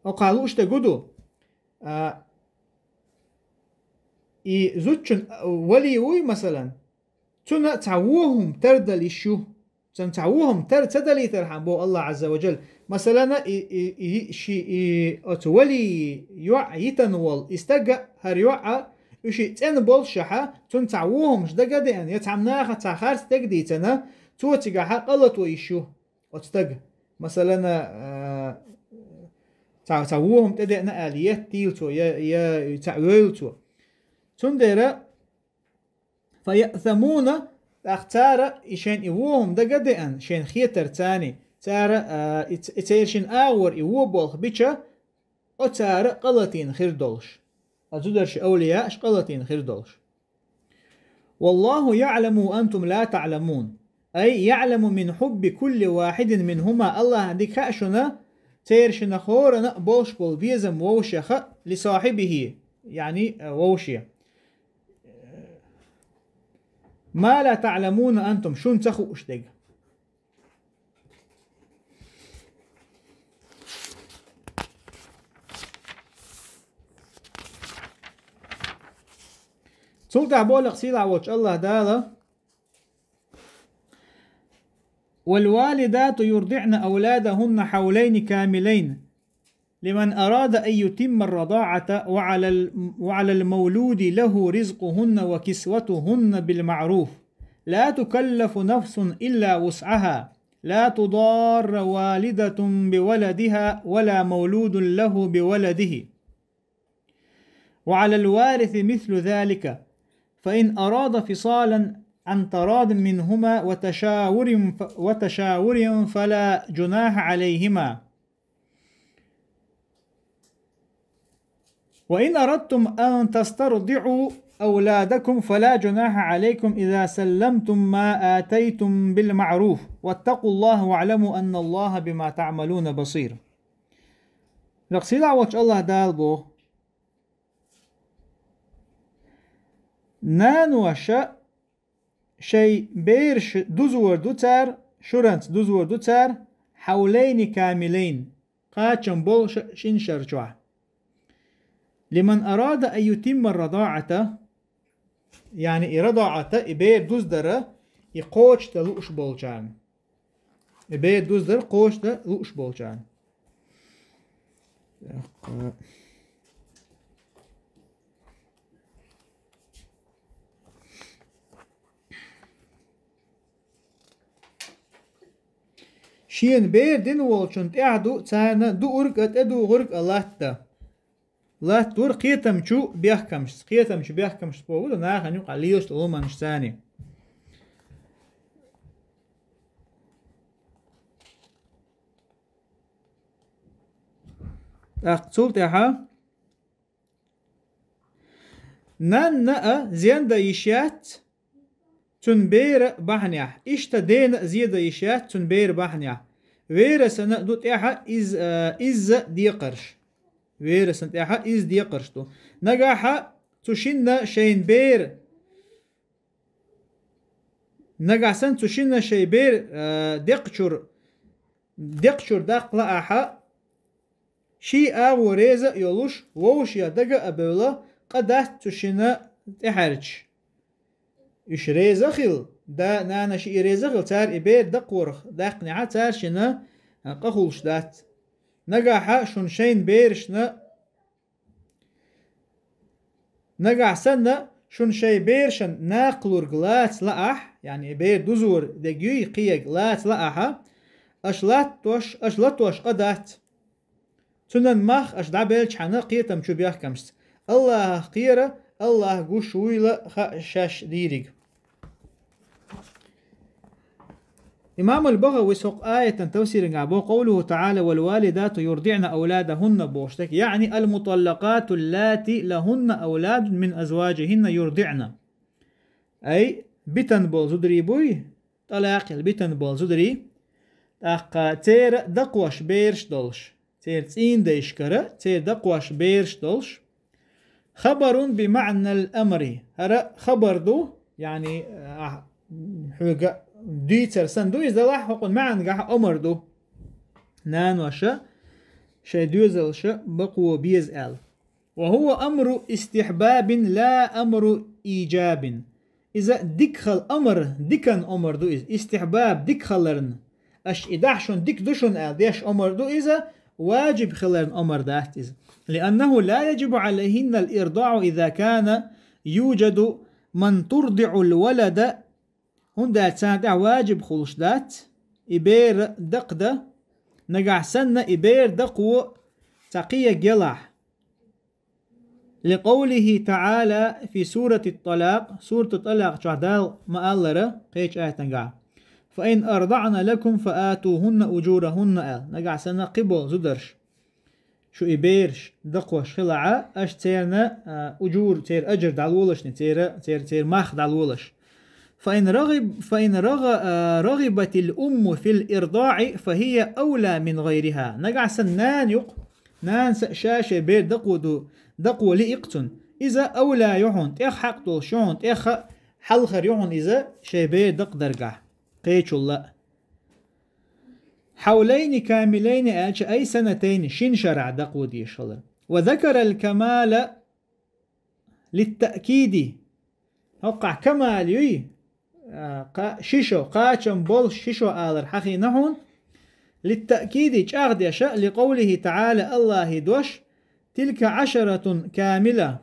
окхахь лууш дерг хӀу ду? А, и зудчун вали вуй, масалан, цунна цхьа вон хӀума тардала йиш ю. Цунна цхьа вон хӀума тар ца далийтархьама, боху Аллах Азза ва Джалла. Масалана, и, и, и, ши, и, оцу вали йоӀ йитана волу и стага, хӀара йоӀа, уьш и цӀена болушшехьа, цунна цхьа вон хӀумаш дага а деана, я цхьамма наха цхьа харц дага дийцана, цо цигахьа къа лато йиш ю оцу стага. Масалана, а, цхьа, цхьа вон хӀума тӀедеана аьлла, еттийла цо, я, я цхьаъ вевлла цо. Цундела, فيأثمون, тӀаккха цара и шайн и вон хӀума дага а деана, шайн хетар царний, цара, а, и ц-, и церан шин агӀор и вон болх бича, оцара къа латийна хир долуш. Оцу зударши авлияаш къа латийна хир долуш. والله يعلم وأنتم لا تعلمون. أي يعلم من حب كل واحد منهما, Аллахьан дика хаьа шуна, церан шинна хӀоранна а болуш болу безам вовшеха, لصاحبه, яъни, а, вовше. ما لا تعلمون أنتم, шуна ца хууш дерг. Цул тӀаьхьа боху-кх сийлахь волчу Аллах Дала: والوالدات يرضعن أولادهن حولين كاملين لمن أراد أن يتم الرضاعة وعلى ال-، وعلى المولود له رزقهن وكسوتهن بالمعروف، لا تكلف نفس إلا وسعها، لا تضار والدة بولدها ولا مولود له بولده، وعلى الوارث مثل ذلك، فإن أراد فصالا عن تراض منهما وتشاور ف-، وتشاور فلا جناح عليهما. وإن أردتم أن تسترضعوا أولادكم فلا جناح عليكم إذا سلمتم ما آتيتم بالمعروف، واتقوا الله واعلموا أن الله بما تعملون بصير. Сийлахь волчу Аллах Дала боху: наноша шайн бераш дузор ду цара, шуранца дузор ду цара, حولين كاملين, кхачам болуш шина шар чохь. لمن أراد أن يتم الرضاعة, яъни и радаӀата, и бер дуздар, и кхочушдан лууш болчарна. И бер дуздар кхочушдан лууш болчарна. Шена бер дина волчунна тӀехь ду царна дуург а, тӀедугӀург а латта. Латтор кхетамчу бехкамашца. Кхетамчу бехкамашца боху ду, нахана юкъахь лелаш долу ломанаш царна. ТӀаккха цул тӀаьхьа нанна а зен дан йиш яц цуьнан бера бахьанехь, иштта дена а зе дан йиш яц цуьнан бера бахьанехь. Верасана ду тӀаьхьа из, а, изза декхарш. Верасана тӀаьхьа изза декхарш ду. Нагахьа цу шинна шайн бер, нагахь санна цу шинна шайн бер, а, декхачур, декхачур даккха лаахьа, ший агӀо реза а йолуш, вовшех дага а бевлла, къа дац цу шина тӀехьаьрчаш. Уьш реза а хилла, да, нана, шиъ реза а хилла, цара и бер дакхорах даьккхинехьа, цара шина къа хуьлуш дац. Нагахьа шуна шайна берашна, нагахь санна шуна шайн берашна накха лург лаца лаахь, яъни и бер дузор дерг юй кхиерг лаца лаахьа, аша латтош, аша латош къа дац. Цуьнан мах аша дӀабелчхьана кхетам чу бехкамашца. Аллахьах кхера, Аллахь гуш вуйла хаа шаьш дийриг. Имам аль-БагӀавис хӀокху аятан тафсирангахь боху: «Къовлуху таӀала: „Валь-валидату юрдиӀна авладахӀунна“», – бохуш дерг, яъни: «Аль-муталлакъату ллати лахӀунна авладун мин азважихӀинна юрдиӀна». Ай, битан болу зударий буй, тӀалакъ хилла битан болу зударий, тӀаккха церан дакхош бераш долуш, церан цӀийнан дайшкара, церан дакхош бераш долуш. Хабарун би маӀнал амри. ХӀара хабар ду, яъни, а, хьоьга дуьйцар санна ду иза, делахь хӀокхуьнан маьӀнагахь омар ду. Наноша шайн доьзалша бакъо беза аьлла. «Ва хӀува амру истихьбабин ла амру ижабин». Иза дика хала омар, дикан омар ду иза, истихьбаб, дика хиларна. Аша и дахь шуна дика ду шуна аьлла деш омар ду иза, ваджиб хиларна омар дац иза. «ЛианнахӀу ла яджибу Ӏалайхинна аль-ирдаӀу иза кана юджаду ман турдиӀу аль-валада», хӀунда аьлча царна тӀехь ваджиб хуьлуш дац и бер дакхадан, нагахь санна и бер дакхо цхьа кхиерг елахь. «Ликъовлихи таӀала фи сурати ТӀалакъ», сурат ТӀалакъ чохь Дала ма-аллара кхечу аятангахь: «Фа ин ардаӀна лакум фа атухӀунна уджурахӀунна», – аьлла. Нагахь санна кхиболу зударш шу и бераш дакхош хилахьа, аша церан, а, уджур, церан аджр дӀалолашни, церан, церан, церан мах дӀалолаш. «Фа ин рагӀиб-, фа ин рагӀа-, а, рагӀибатил умму фил ирдаӀи, фа хӀия авла мин гӀайрихӀа». Нагахь санна нана юкъа, нанас а ша шайн бер дакхо ду, дакхо лиъ-кх цунна. Иза авла ю хьуна, тӀех хьакъ долуш ю хьуна, тӀех хьалхара ю хьуна иза шайн бер дакхадаргахь, кхечул а. «Хьавлайни камилайни», – аьлча, ай санатайни, шина шарахь дакхо дезаш хилар. «Ва закарал камала литтаъкиди». ХӀокхахь камал юй, а, кха-, ши шо, кхачам болуш ши шо алар хьахийна хьуна. «Литтаъкиди», чӀагӀдеша, «ликъовлихи таӀала», Аллахьан дош: «Тилка Ӏашаратун камила».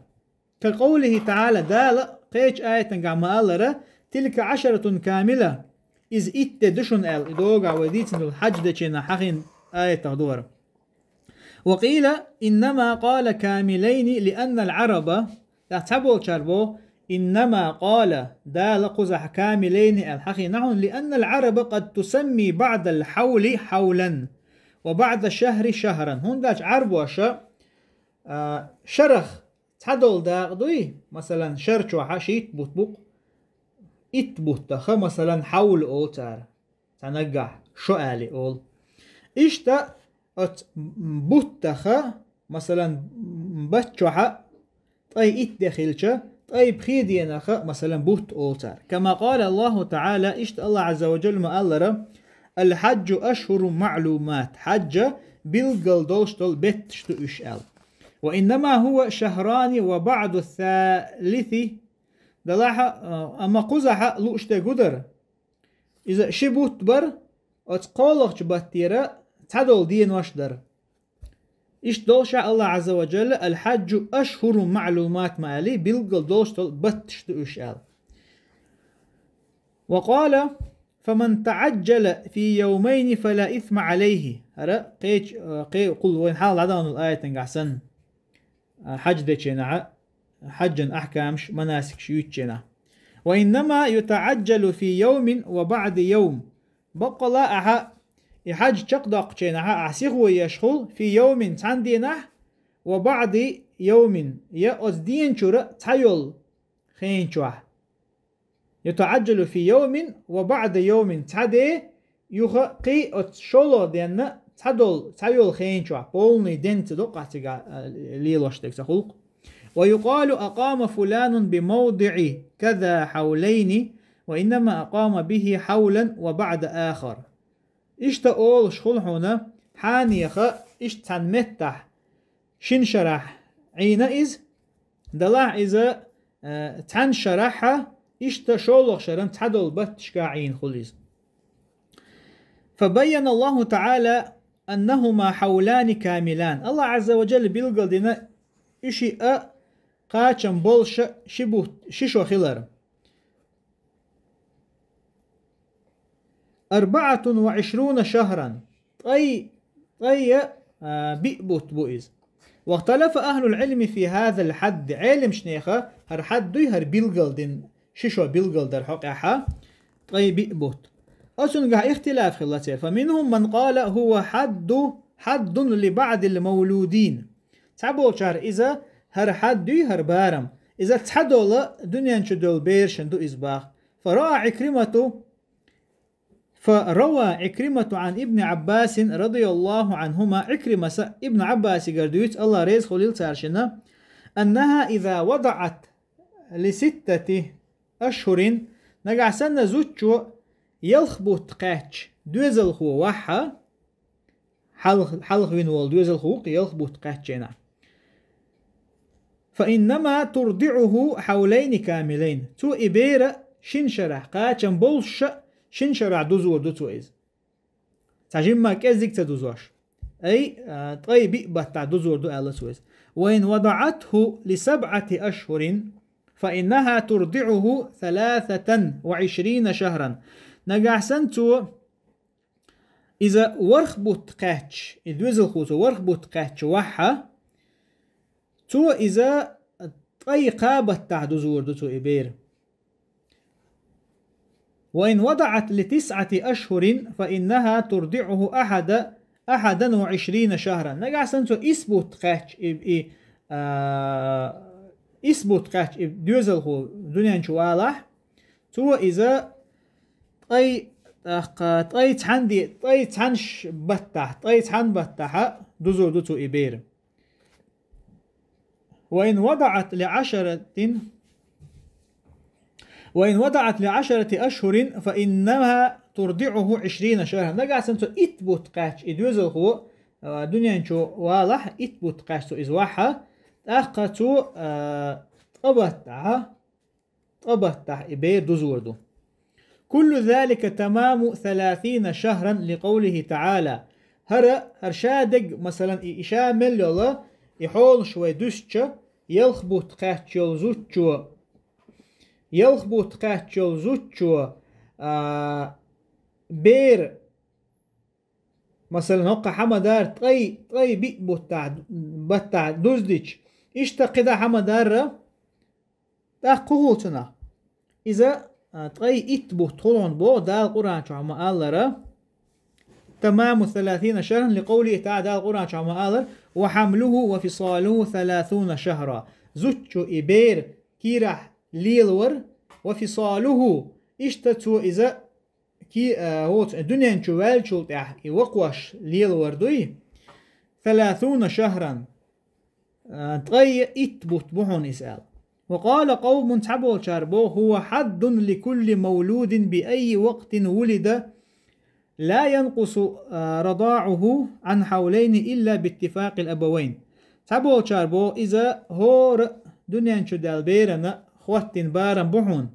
Ка къовлихи таӀала, Дала кхечу аятангахь ма-аллара: «Тилка Ӏашаратун камила». Иза итт де ду шуна аьлла, и догахь вай дийцина долу хьаьж дечу хьахийна аятах ду хӀара. «Ва къийла иннама къала камилайни лианнал Ӏараба». ТӀаккха цхьаболчара боху: «Иннама къала», Дала кхузахь «камилайни» аьлла хьахийна хьуна, «лианнал Ӏараба къад тусамми баӀдал хьавли хьавлан, ва баӀда шахӀри шахӀран». ХӀунда аьлча Ӏарбоша, а, шарах цхьадолу дакъа дуй, масалан, шар чохьа шийтта бутт бу-кх, итт буттаха, масалан, хьавл олу цара. Цхьа наггахь шо али олу. Иштта оцу буттаха, масалан, бат чохьа ткъе итт де хилча, ткъе пхи денаха, масалан, бутт олу цара. Кама къала Аллаху таӀала, иштта Аллах Ӏазза ва Джалла ма-аллара: «Аль-хьаджу ашхӀурун маӀлумат», хьаьжа билггал долуш долу бетташ ду уьш аьлла. «Ва иннама хӀува шахӀрани ва баӀду салиси», делахь а, амма кхузахь а лууш дерг хӀун дара? Иза ши бутт бара, оцу кхоалгӀачу баттера цхьадолу денош дара. Иштта долуш а Аллах Ӏазза ва Джалла: «Аль-хьаджу ашхӀурун маӀлумат», ма аьллий, билггал долуш долу батташ ду уьш аьлла. «Ва къала: фаман таӀаджжала фи явмайни фала исма Ӏалайхи». ХӀара кхечу, кхе-, кхул вайн хьалха дӀадахана долу аятангахь санна, а, хьаьж дечу хенахь, хьаьжан ахькамаш, манасикаш юьйцучу хенахь. «Ва иннама ютаӀаджжалу фи явмин ва баӀда явм». Баккъала ахьа и хьаьж чекхдоккхучу хенахь ахьа сихо еш хуьлу, фи явмин, цхьана дийнахь, وبعض يوم, я оцу ден чуьра цхьайолу хен чохь. يتعجل في يوم وبعض يوم, цхьа де, юха кхин оцу шолгӀа денна цхьадолу, цхьайолу хен чохь, полный день ца доккхахь цига, а, лелош дерг ца гӀуллакх. ويقال أقام فلان بموضع كذا حولين، وإنما أقام به حولا وبعض آخر. Иштта олуш хуьлу хьуна, хьанеха иштта цхьана меттахь шина шарахь Ӏийна иза, делахь иза, э, цхьана шарахьа, иштта шолгӀа шаран цхьадолу батташка Ӏийна хуьлу иза. فبين الله تعالى أنهما حولان كاملان. Аллах Азза ва Джалла билгалдина уьш а кхачам болуша ши бутт, ши шо хилар. أربعة وعشرون شهرا. Ткъай, ткъай а, а, биъ бутт бу иза. واختلف أهل العلم في هذا الحد. Ӏелимчу неха хӀара хьадд дуй, хӀара билгалдина, ши шо билгалдар хьокъехьа, ткъай биъ бутт. Оцунгахь ихтилаф хилла церан. فمنهم من قال هو حد، حد لبعض المولودين. Цхьаболчара иза хӀара хьадд дуй, хӀара барам. Иза цхьадолу дуьнен чу долу берашна ду иза баха. فرأى عكرمة، فروى عكرمة عن ابن عباس رضي الله عنهما, Ӏикримаса Ибн Ӏаббасигара дуьйцу, Аллах реза хуьлийла цаьршинна, أنها إذا وضعت لستة أشهر, нагахь санна зудчо ялх бутт кхаьчча, доьзалхо вахьа, хьалха, хьалха вина волу доьзалхо ву-кх ялх бутт кхаьчча хенахь. فإنما ترضعه حولين كاملين. Цо и бер шина шарахь, кхачам болуша шина шарахь дузор ду цо иза. Цхьа жимма кӀеззиг ца дузош. Ай, а, ткъай биъ баттахь дузор ду аьлла цо иза. وإن وضعته لسبعة أشهر فإنها ترضعه ثلاثة وعشرين شهرا. Нагахь санна цо иза ворхӀ бутт кхаьчча, и доьзалхо цо ворхӀ бутт кхаьчча вахьа, цо иза ткъай кхаа баттахь дузор ду цо и бер. وإن وضعت لتسعة أشهر فإنها ترضعه أحد، أحدا وعشرين شهرا. Нагахь санна цо исс бутт кхаьчча и, и, а, исс бутт кхаьчча и доьзалхо дуьнен чу валахь, цо иза ткъай, тӀаккха ткъай цхьанна де, ткъай цхьанна ш-, баттахь, ткъай цхьанна баттахьа дузур ду цо и бер. وإن وضعت لعشرة، وإن وضعت لعشرة أشهر فإنها ترضعه عشرين شهرا. Нагахь санна цо итт бутт кхаьчча и доьзалхо, а, дуьнен чу валахь, итт бутт кхаьчча цо иза вахьа, тӀаккха цо, а, ткъа баттахьа, ткъа баттахь и бер дузур ду. كل ذلك تمام ثلاثين شهرا لقوله تعالى. ХӀара, хӀара ша дерг, масалан, и, и ша мел йолу, и хьолаш вай дуьстича, ялх бутт кхаьчча йолу зудчо, ялх бутт кхаьчча йолу зудчо, а, бер, масалан, хӀокху хьан ма-дарра ткъай, ткъай биъ буттахь, баттахь дуздича, иштта кхидӀа хьан ма-дарра, тӀаккха хӀун хуьлу цунах? Иза, а, ткъай итт бутт хуьлу хьуна боху Дала Къуръан чохь ма-аллара: تمام ثلاثين شهرا لقوله تعالى, Дала Къуръан чохь ма-аллара: وحمله وفصاله ثلاثون شهرا. Зудчо и бер кийрахь лелавар, وفصاله, иштта цо иза ки-, а, хӀоца дуьнен чу ваьллачул тӀаьхьа и вакхош лелавар дуй, ثلاثون شهرا, а, ткъе итт бутт бу хьуна иза аьлла. وقال قوم, цхьаболчара боху: هو حد لكل مولود بأي وقت ولد لا ينقص، а, رضاعه عن حولين إلا باتفاق الأبوين. Цхьаболчара боху, иза хӀора дуьнен чу даьлла берана хӀоттийна барам бу хьуна.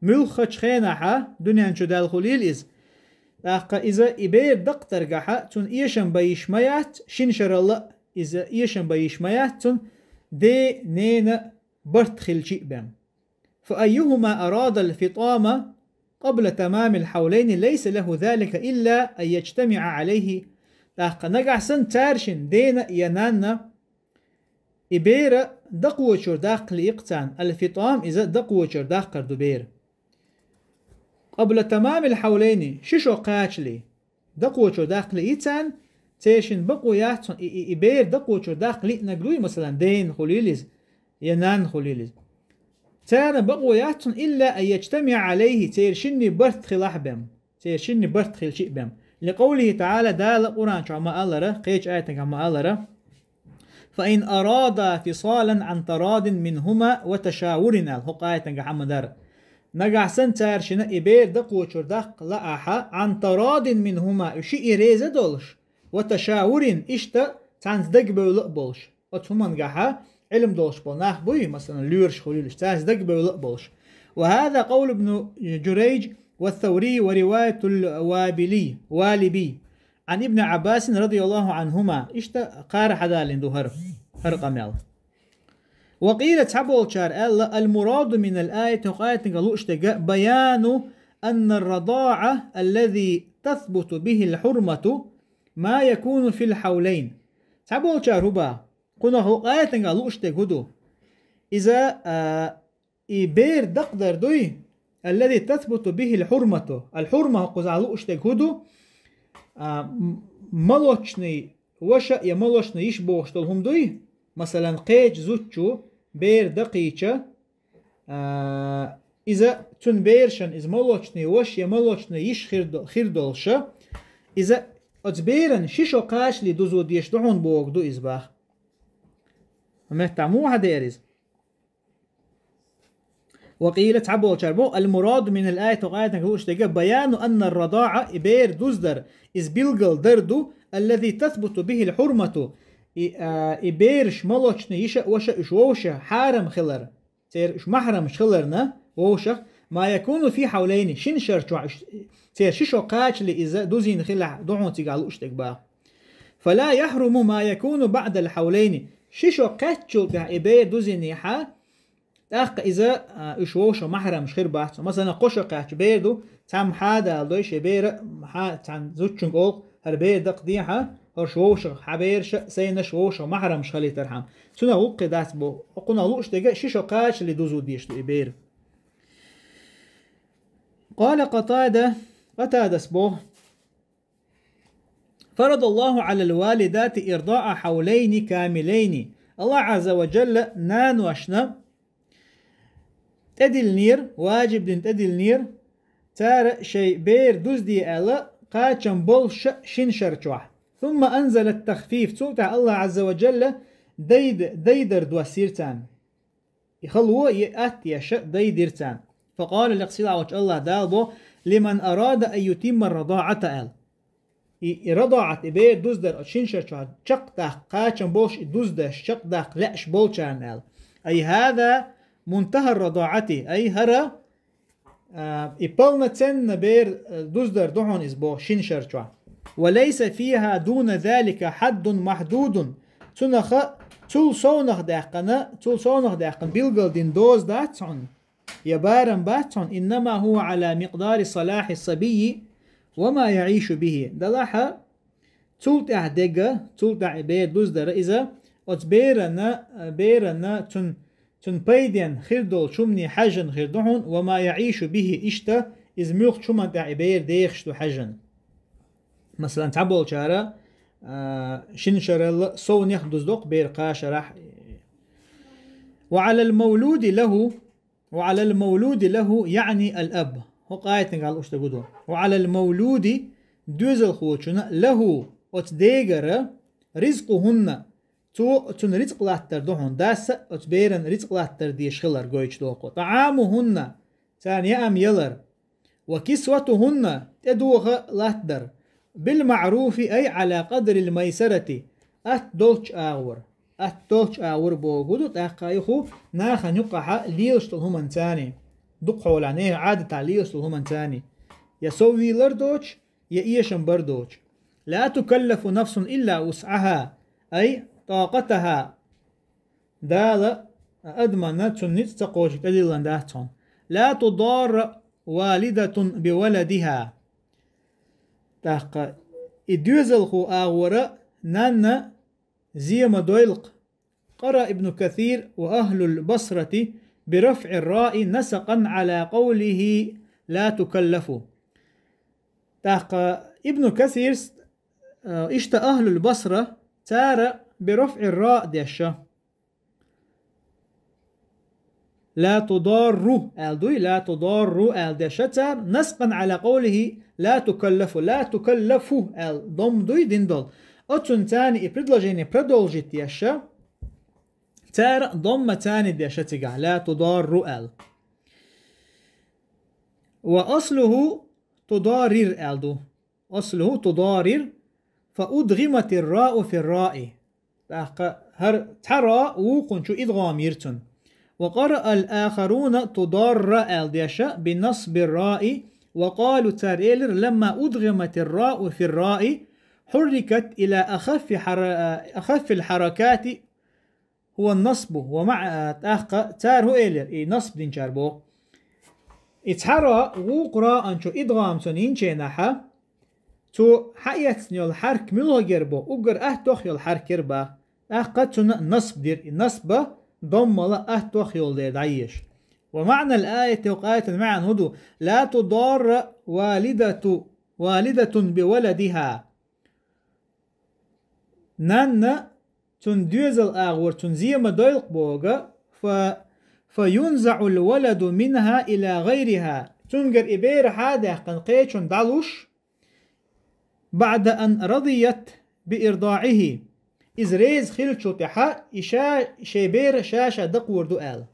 Муьлххачу хенахьа дуьнен чу даьлла хуьлийла иза. ТӀаккха иза и бер дакхдаргахьа, цунна эшам бан йиш ма яц, шина шаралла а иза эшам бан йиш ма яц цунна, ден, ненан барт хилчи а бен. فأيهما أراد الفطام قبل تمام الحولين ليس له ذلك إلا أن يجتمع عليه. ТӀаккха нагахь санна цаьршинна, дена я нанна, и бер дакхочуьра даккха лиъ-кх царна, الفطام, иза дакхочуьра даккхар ду бер. قبل تمام الحولين, ши шо кхачале, дакхочуьра даккха лиъ царна, цершин бакъо яц хьона, и, и, и бер дакъочур даккха лиънаг дуй, масалан, ден хулил из, я нан хулил из. Царна бакъо яц хьона, илла ан яджтамиъа алайхи, цершинни барт хилахь бем. Цершинни барт хилчи бем. Ликъавлихи таала, Дала Къуран чу ма алара, кхеча аятага ма алара. Фа ин арада фисалан ан тарадин минхума ва ташавурин ал. Хо аятага хьамадар. Нагахь сан царшина и бер дакъочур даккха лаахьа, ан тарадин минхума, уьши и реза долуш, ва ташавурин, иштта цхьанца дагабевла а болуш. Оцу хӀумангахьа Ӏилм долуш болу нах буй, масалан, лоьраш хуьлуьйлуш, цаьрца дагабевла а болуш. Ва хаза къавлу ибн Джурайдж ва Саври ва риваятул Вабили, Валиби, ан ибн Аббасин радияллаху анхума. Иштта кхара хьадалин ду хӀара, хӀара къамел. Ва къийла, цхьаболчара аьлла, ал мураду минал аят, хӀокху аятанга лууш дерг, баяну анна ар-радаа аллази тасбуту бихил хьурмату ма якуну фил хьавлайн. Цхьаболчара хӀу баха, кхунах хӀокху аятанга лууш дерг хӀу ду? Иза, а, и бер дакъадар дуй, аллази тасбуту бихил хьурмату. Ал хьурма хӀокхузахь лууш дерг хӀу ду? А, м-, молочный ваша я молочный йиш бохуш долу хӀума дуй? Масалан, кхечу зудчо бер дакхийча, а, иза цуьнан берашан иза молочный ваша я молочный йиш хир до-, хир долуша, иза оцу беран ши шо кхачале дузо дезаш ду хьуна боху ду иза баха. Меттахь муха дера иза? Ва къийла, цхьаболчара боху, ал мураду минал аят, хӀокху аятанга лууш дерг, баяну анна ар-радаа, и бер дуздар, иза билгал дар ду, аллази тасбуту бихил хьурмату, и, а, и бераш молочный йиша а ваша а уьш вовша хьарам хилар. Церан уьш махьрамаш хиларна вовшах, ма якуну фи хьавлайни, шина шар чохь уьш, церан ши шо кхачале иза дузийна хилахь ду хьуна цигахь лууш дерг баха. Фала яхьруму ма якуну баъдал хьавлайни, ши шо кхаьччул тӀаьхьа и бер дузийнехьа, тӀаккха иза, а, уьш вовшах махьрамаш хир бац. Масалан, кхо шо кхаьчча бер ду, цхьамма хьадала дой шен бера, хьа-, цхьана зудчуьнга олу, хӀара бер дакхадехьа, хӀорш вовшах, хьан бераша а, сайнаша вовшах махьрамаш хилийтархьама. Цунах гӀуллакхе дац боху, кхунах лууш дерг ши шо кхачале дузо дезаш ду и бер. Къала Къатада, Къатадас боху, фарадаллаху алал валидати ирдаа хьавлайни камилайни. Аллах Азза ва Джалла наношна тӀедиллинера, важиб дина тӀедиллинера, цара шайн бер дузде аьлла, кхачам болуша шина шар чохь. Сумма анзала ат-тахфиф, цул тӀаьхьа Аллах Азза ва Джалла дайд-, дайдар доссийра царна. И хало, и атта еш дайдира царна. Факъала, лекха сийлахь волчу Аллах Дала бо, лиман арада ан ютимма ар-радаата аьлла. И, и радаат, и бер дуздар оцу шина шар чохь чекхдаккха, кхачам болуш и дуздеш, чекхдаккха лаьаш болчарна аьлла. Ай хаза мунтахар радаати, ай хӀара, а, и полноценна бер, а, дуздар ду хьуна иза боху шина шар чохь. Ва лайса фиха дуна залика хьаддун махьдудун. Цунаха цул совнах даьккхина, цул совнах даьккхина билгал дина доза дац хьуна. Я барам бац хьуна, иннама хӀува Ӏала микъдари салахьи сабийи ва ма яӀишу бихи. Далахьа, цул тӀаьхьа дега, цул тӀаьхьа и бер дуздара иза, оцу берана, берана цун, цун пайден хир долчу хӀумане хьаьжжина хир ду хьуна, ва ма яӀишу бихи, иштта иза муьлххачу хӀуманна тӀехь и бер дехаш ду хьаьжжина. Масалан, цхьаболчара, а, шина шаралла совнех дуздоккху бер кхаа шарахь. Ва Ӏалал мавлуди лаху, ва Ӏалал мавлуди лаху, яъни ал-аб. ХӀокху аятанга лууш дерг хӀу ду? Ва Ӏалал мавлуди, доьзалхочунна, лаху, оцу дегара, ризкъухӀунна, цо, цунна рицкъ латтар ду хьуна, дас а оцу беран рицкъ латтар дезаш хилар гойтуш долу кхо. ТӀаӀамухӀунна, царна яам ялар. Ва кисватухӀунна, тӀедоха латтадар. Бил маъруфи, ай Ӏала къадрил майсарати, атта долчу агӀор. Атта долчу агӀор боху хӀу ду, тӀаккха и хӀу нахана юккъахьа лелаш долу хӀуманца, дукха хьолахь нехан Ӏадатахь лелаш долу хӀуманца. Я сов вийлар доцуш, я эшам бар доцуш. Ла тукаллафу нафсун илла вусъаха, ай тӀакъатаха. Дала адаманна цунна ницкъ ца кхочург тӀедиллина дац хьуна. Ла тударра валидатун би валадиха. ТӀаккха и доьзалхо агӀора нанна зе ма дойлакх. Къара Ибну Касир ва ахлул Басрати би рафъир раи насакъан Ӏала къавлихи ла тукаллафу. ТӀаккха Ибну Касирс а, иштта ахлул Басра, цара برفع الراء деша. لا تضار аьлла дуй, لا تضار аьлла деша цара, نسقا على قوله لا تكلف, لا تكلف аьлла, домма дуй дина долу. Оцунна царна и предложение продолжить деша, цара домма царна деша цигахь, لا تضار аьлла. وأصله تضارر аьлла ду. أصله تضارر، فأدغمت الراء في الراء. ТӀаккха хӀара цхьа ра вукхунна чу идгӀам йира цунна. وقرأ الآخرون تضار аьлла деша بنصب الراء، وقالوا цара элира لما أدغمت الراء في الراء حركت إلى أخف حر-، أخف الحركات هو النصب ومع، тӀаккха цара хӀун элира, и насб динчара боху. И цхьа ра вукху раан чу идгӀам цунна йинчу хенахь, цо хьаэцна йолу хьарк муьлхагара бо, уггар аттох йолу хьарк яра бах. ТӀаккха цунна насб дира, и насба доммала аттох йолу дела дӀаеша. ومعنى الآية, оцу аятан маьӀна хӀун ду? لا تضار والدة، والدة بولدها. Нанна цунна доьзал агӀор цунна зе ма дойлакх боху, фа-, فينزع الولد منها إلى غيرها. Цуьнгара и бер хьа а даьккхина кхечунна дӀалуш, بعد أن رضيت بإرضاعه. Иза реза хиллачул тӀаьхьа и ша, шайн бер ша-ша дакхор ду аьлла.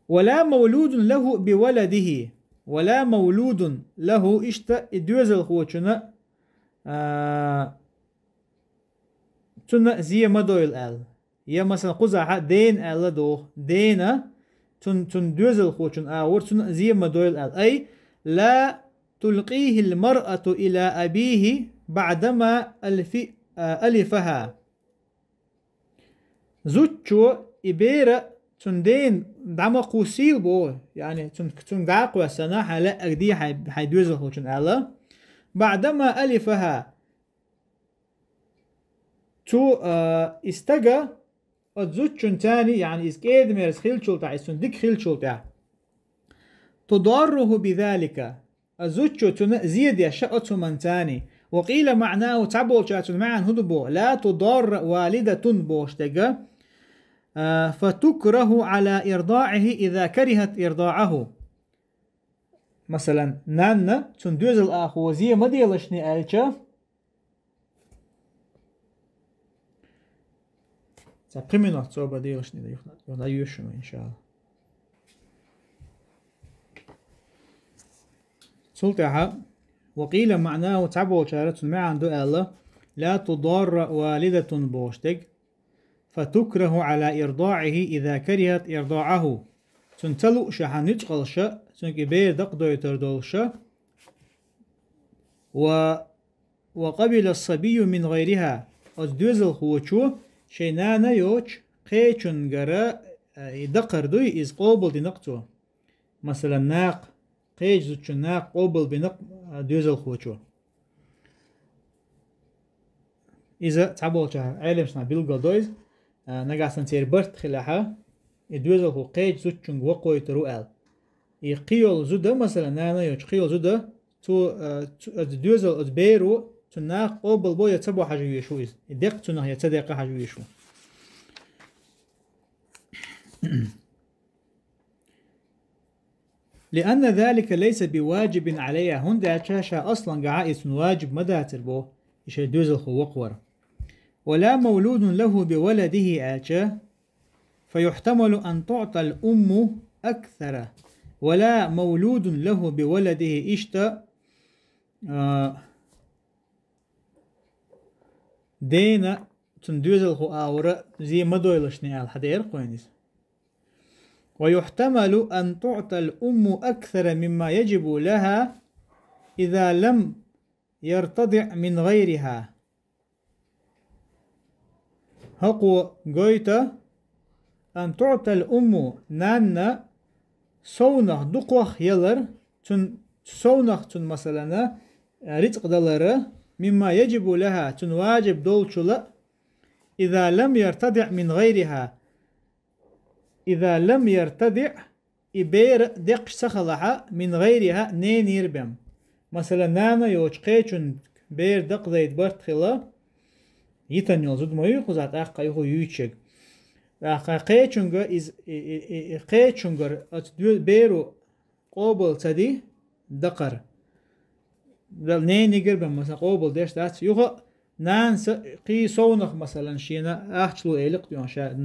ولا مولود له بولده. ولا مولود له, иштта и доьзалхочунна, а, цунна зе ма дойла аьлла. Я, масалан, кхузахь дена аьлла доху. Дена, цун-, цунна доьзалхочун агӀор цунна зе ма дойла аьлла. أي لا تلقيه المرأة إلى أبيه بعدما ألف-، а, ألفها. Зудчо и бер цуьнан дена дӀа ма кхуссийла боху, яъни цунна, цуьнга дӀа а кхоьссина, хьайн лаьа де хьайн, хьайн доьзалхочунна аьлла. بعدما ألفها. Цу, а, и стага оцу зудчуьнца, яъни иза кӀеда-мерза хиллачул тӀаьхьа, иза цунна дика хиллачул тӀаьхьа. تضاره بذلك. Оцу зудчо цунна зе деш оцу хӀуманца. وقيل معناه, цхьаболчара цуьнан маьӀна хӀун ду боху, لا تضار والدة бохуш дерг, а, فتكره على إرضاعه إذا كرهت إرضاعه. Масалан, нанна цуьнан доьзал агӀор зе ма делашний аьлча, Цхьа пхи минот собар делаш, юха, юха дӀайоьшу ма, иншалла. Цул тӀаьхьа, وقيل معناه, цхьаболчара цуьнан маьӀна ду аьлла, لا تضار والدة бохуш дерг, فتكره على إرضاعه إذا كرهت إرضاعه. Цунна ца луушехь нуьцкъалша, цуьнга и бер дакъадойтур долуша, ва وقبل الصبي من غيرها. Оцу доьзалхочо шайн нана йоцуш кхечуьнгара, э, и дакхар дуй, иза къобалдина-кх цо. Масалан, накха, кхечу зудчун накха къобалбина-кх, э, доьзалхочо. Иза цхьаболчара Ӏеламнаха билгалдо иза, э, нагахь санна церан барт хилахь, и доьзалхо кхечу зудчуьнга вакхойтур ву аьлла. И кхийолу зуда, масалан, нана йоцуш кхийолу зуда, цо, э, цу, оцу доьзал, оцу беро, цуьнан накха къобалбо я ца бо хьажа везаш ву иза. И декъа цунах я ца декъа хьажа везаш ву. لأن ذلك ليس بواجب عليها, хӀунда аьлча ша аслангахьа иза цунна ваджиб ма дацара боху, и шайн доьзалхо вакхавар. ولا مولود له بولده аьлча, فيحتمل أن تعطى الأم أكثر ولا مولود له بولده, иштта, а, дена цуьнан доьзалхо агӀор зе ма дойлашний аьлла хьадера кхойна иза. ويحتمل أن تعطى الأم أكثر مما يجب لها إذا لم يرتضع من غيرها. ХӀокхо гойту, أن تعطى الأم, нанна совнах дукхох ялар, цуьнан совнах цунна, масалана, рицкъ далар, مما يجب لها, цунна ваджиб долчула, إذا لم يرتضع من غيرها, إذا لم يرتضع и бер декхаш ца хилахь, мин гӀайриха, ненера бен. Масала, нана йоцу кхечун бер дакъа дайта барт хила, йитан йолу зуда ма ю кхузахь, тӀаккха юха юьйцуш ерг. ТӀаккха кхечуьнга иза, и, и, и, и кхечуьнгара оцу доь-, беро къобал ца ди дакхар. Дала ненигара бен, масала, къобал деш дац. Юха а нанас а кхин совнах, масалан, шена ахча ло элира-кх тӀе ша,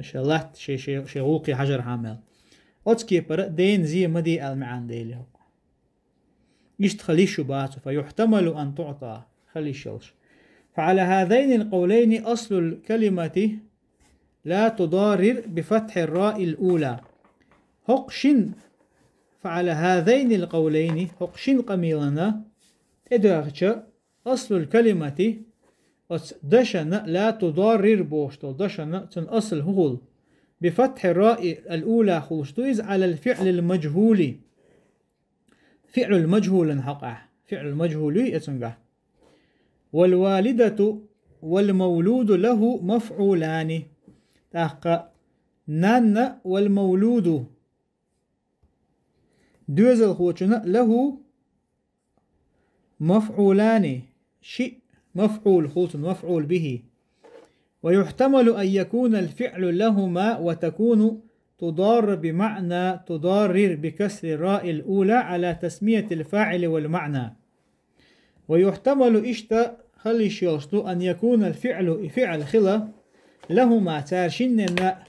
ша латта, шен, шен, шен гӀуллакхе хьажархьама мел. Оцу кепара дена зе ма де аьлла маьӀна дели хӀокху. Иштта хила йиш ю боху цо, فيحتمل أن تعطى, хила йиш йолуш. فعلى هذين القولين أصل الكلمة لا تضارر بفتح الراء الأولى. ХӀокху шина, فعلى هذين القولين, хӀокху шина къамелана тӀедоьгӀча, أصل الكلمة, оцу дашана, لا تضارر бохуш долу дашана, цуьнан асл хӀун хуьлу? بفتح الراء الأولى хуьлуш ду иза على الفعل المجهول. ФиӀлул мажхӀулан хьокъехь. ФиӀлул мажхӀул юй оцуьнгахь. والوالدة والمولود له مفعولان. ТӀаккха нанна, والمولود, доьзалхочунна, له مفعولان, шиъ мафӀул хуьлу цуьнан, مفعول به. ويحتمل أن يكون الفعل لهما وتكون تضار بمعنى تضارر بكسر الراء الأولى على تسمية الفاعل والمعنى. ويحتمل, иштта хила йиш йолуш ду, أن يكون الفعل, и фиӀл хила, لهما, цара шинненна,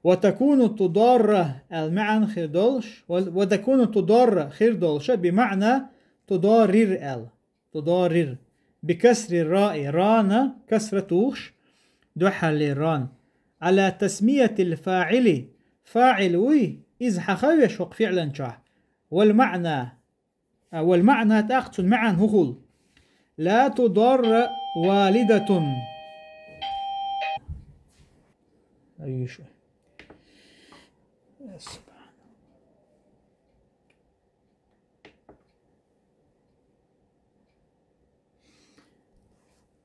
وتكون تضار аьлла маьӀна хир долуш, و-, وتكون تضار хир долуша, بمعنى تضارر аьлла. تضارر. بكسر الراء, рона касра тухуш, дуьххьарлера рон. على تسمية الفاعل, фаӀил вуй, иза хьахавеш хӀокху фиӀлан чохь. والمعنى, а, والمعنى, тӀаккха цуьнан маьӀна хӀун хуьлу? لا تضار والدة. Айша.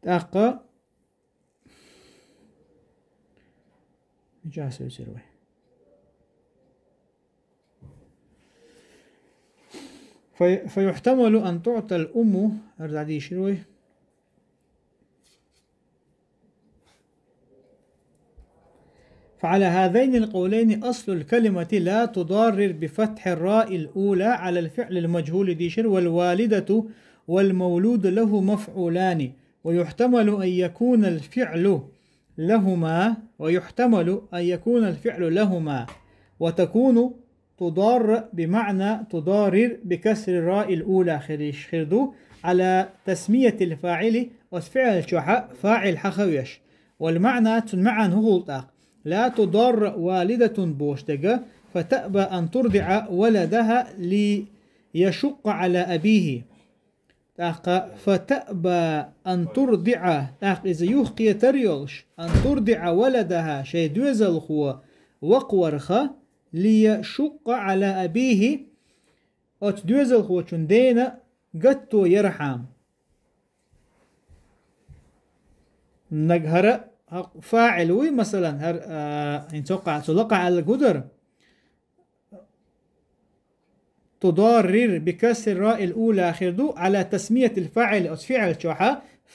ТӀаккха мичахь севцира вай? في-، فيحتمل أن تعطى الأم, хӀара дӀадийшира вай. فعلى هذين القولين أصل الكلمة لا تضارر بفتح الراء الأولى على الفعل المجهول ديشر والوالدة والمولود له مفعولان، ويحتمل أن يكون الفعل لهما، ويحتمل أن يكون الفعل لهما، وتكون تضار بمعنى تضارر بكسر الراء الأولى хир йиш хир ду, على تسمية الفاعل, оцу фиӀл чохь фаӀил хьахавеш. والمعنى, цуьнан маьӀна хӀун хуьлу тӀаккха? لا تضار والدة бохуш дерг, فتأبى أن ترضع ولدها ليشق على أبيه. ТӀаккха فتأبى أن ترضع, тӀаккха иза юхакхетар йолуш, أن ترضع ولدها, шайн доьзалхо вакхаварха, ليشق على أبيه, оцу доьзалхочун дена гатто ярхьама. Нагахь хӀара, хӀа-, фаӀил вуй, масалан, хӀара, а, хӀинца хӀокхахь цо лакхахь аьлларг хӀун дара? تضارر بكسر الراء الأولى хир ду, على تسمية الفاعل, оцу фиӀл чохь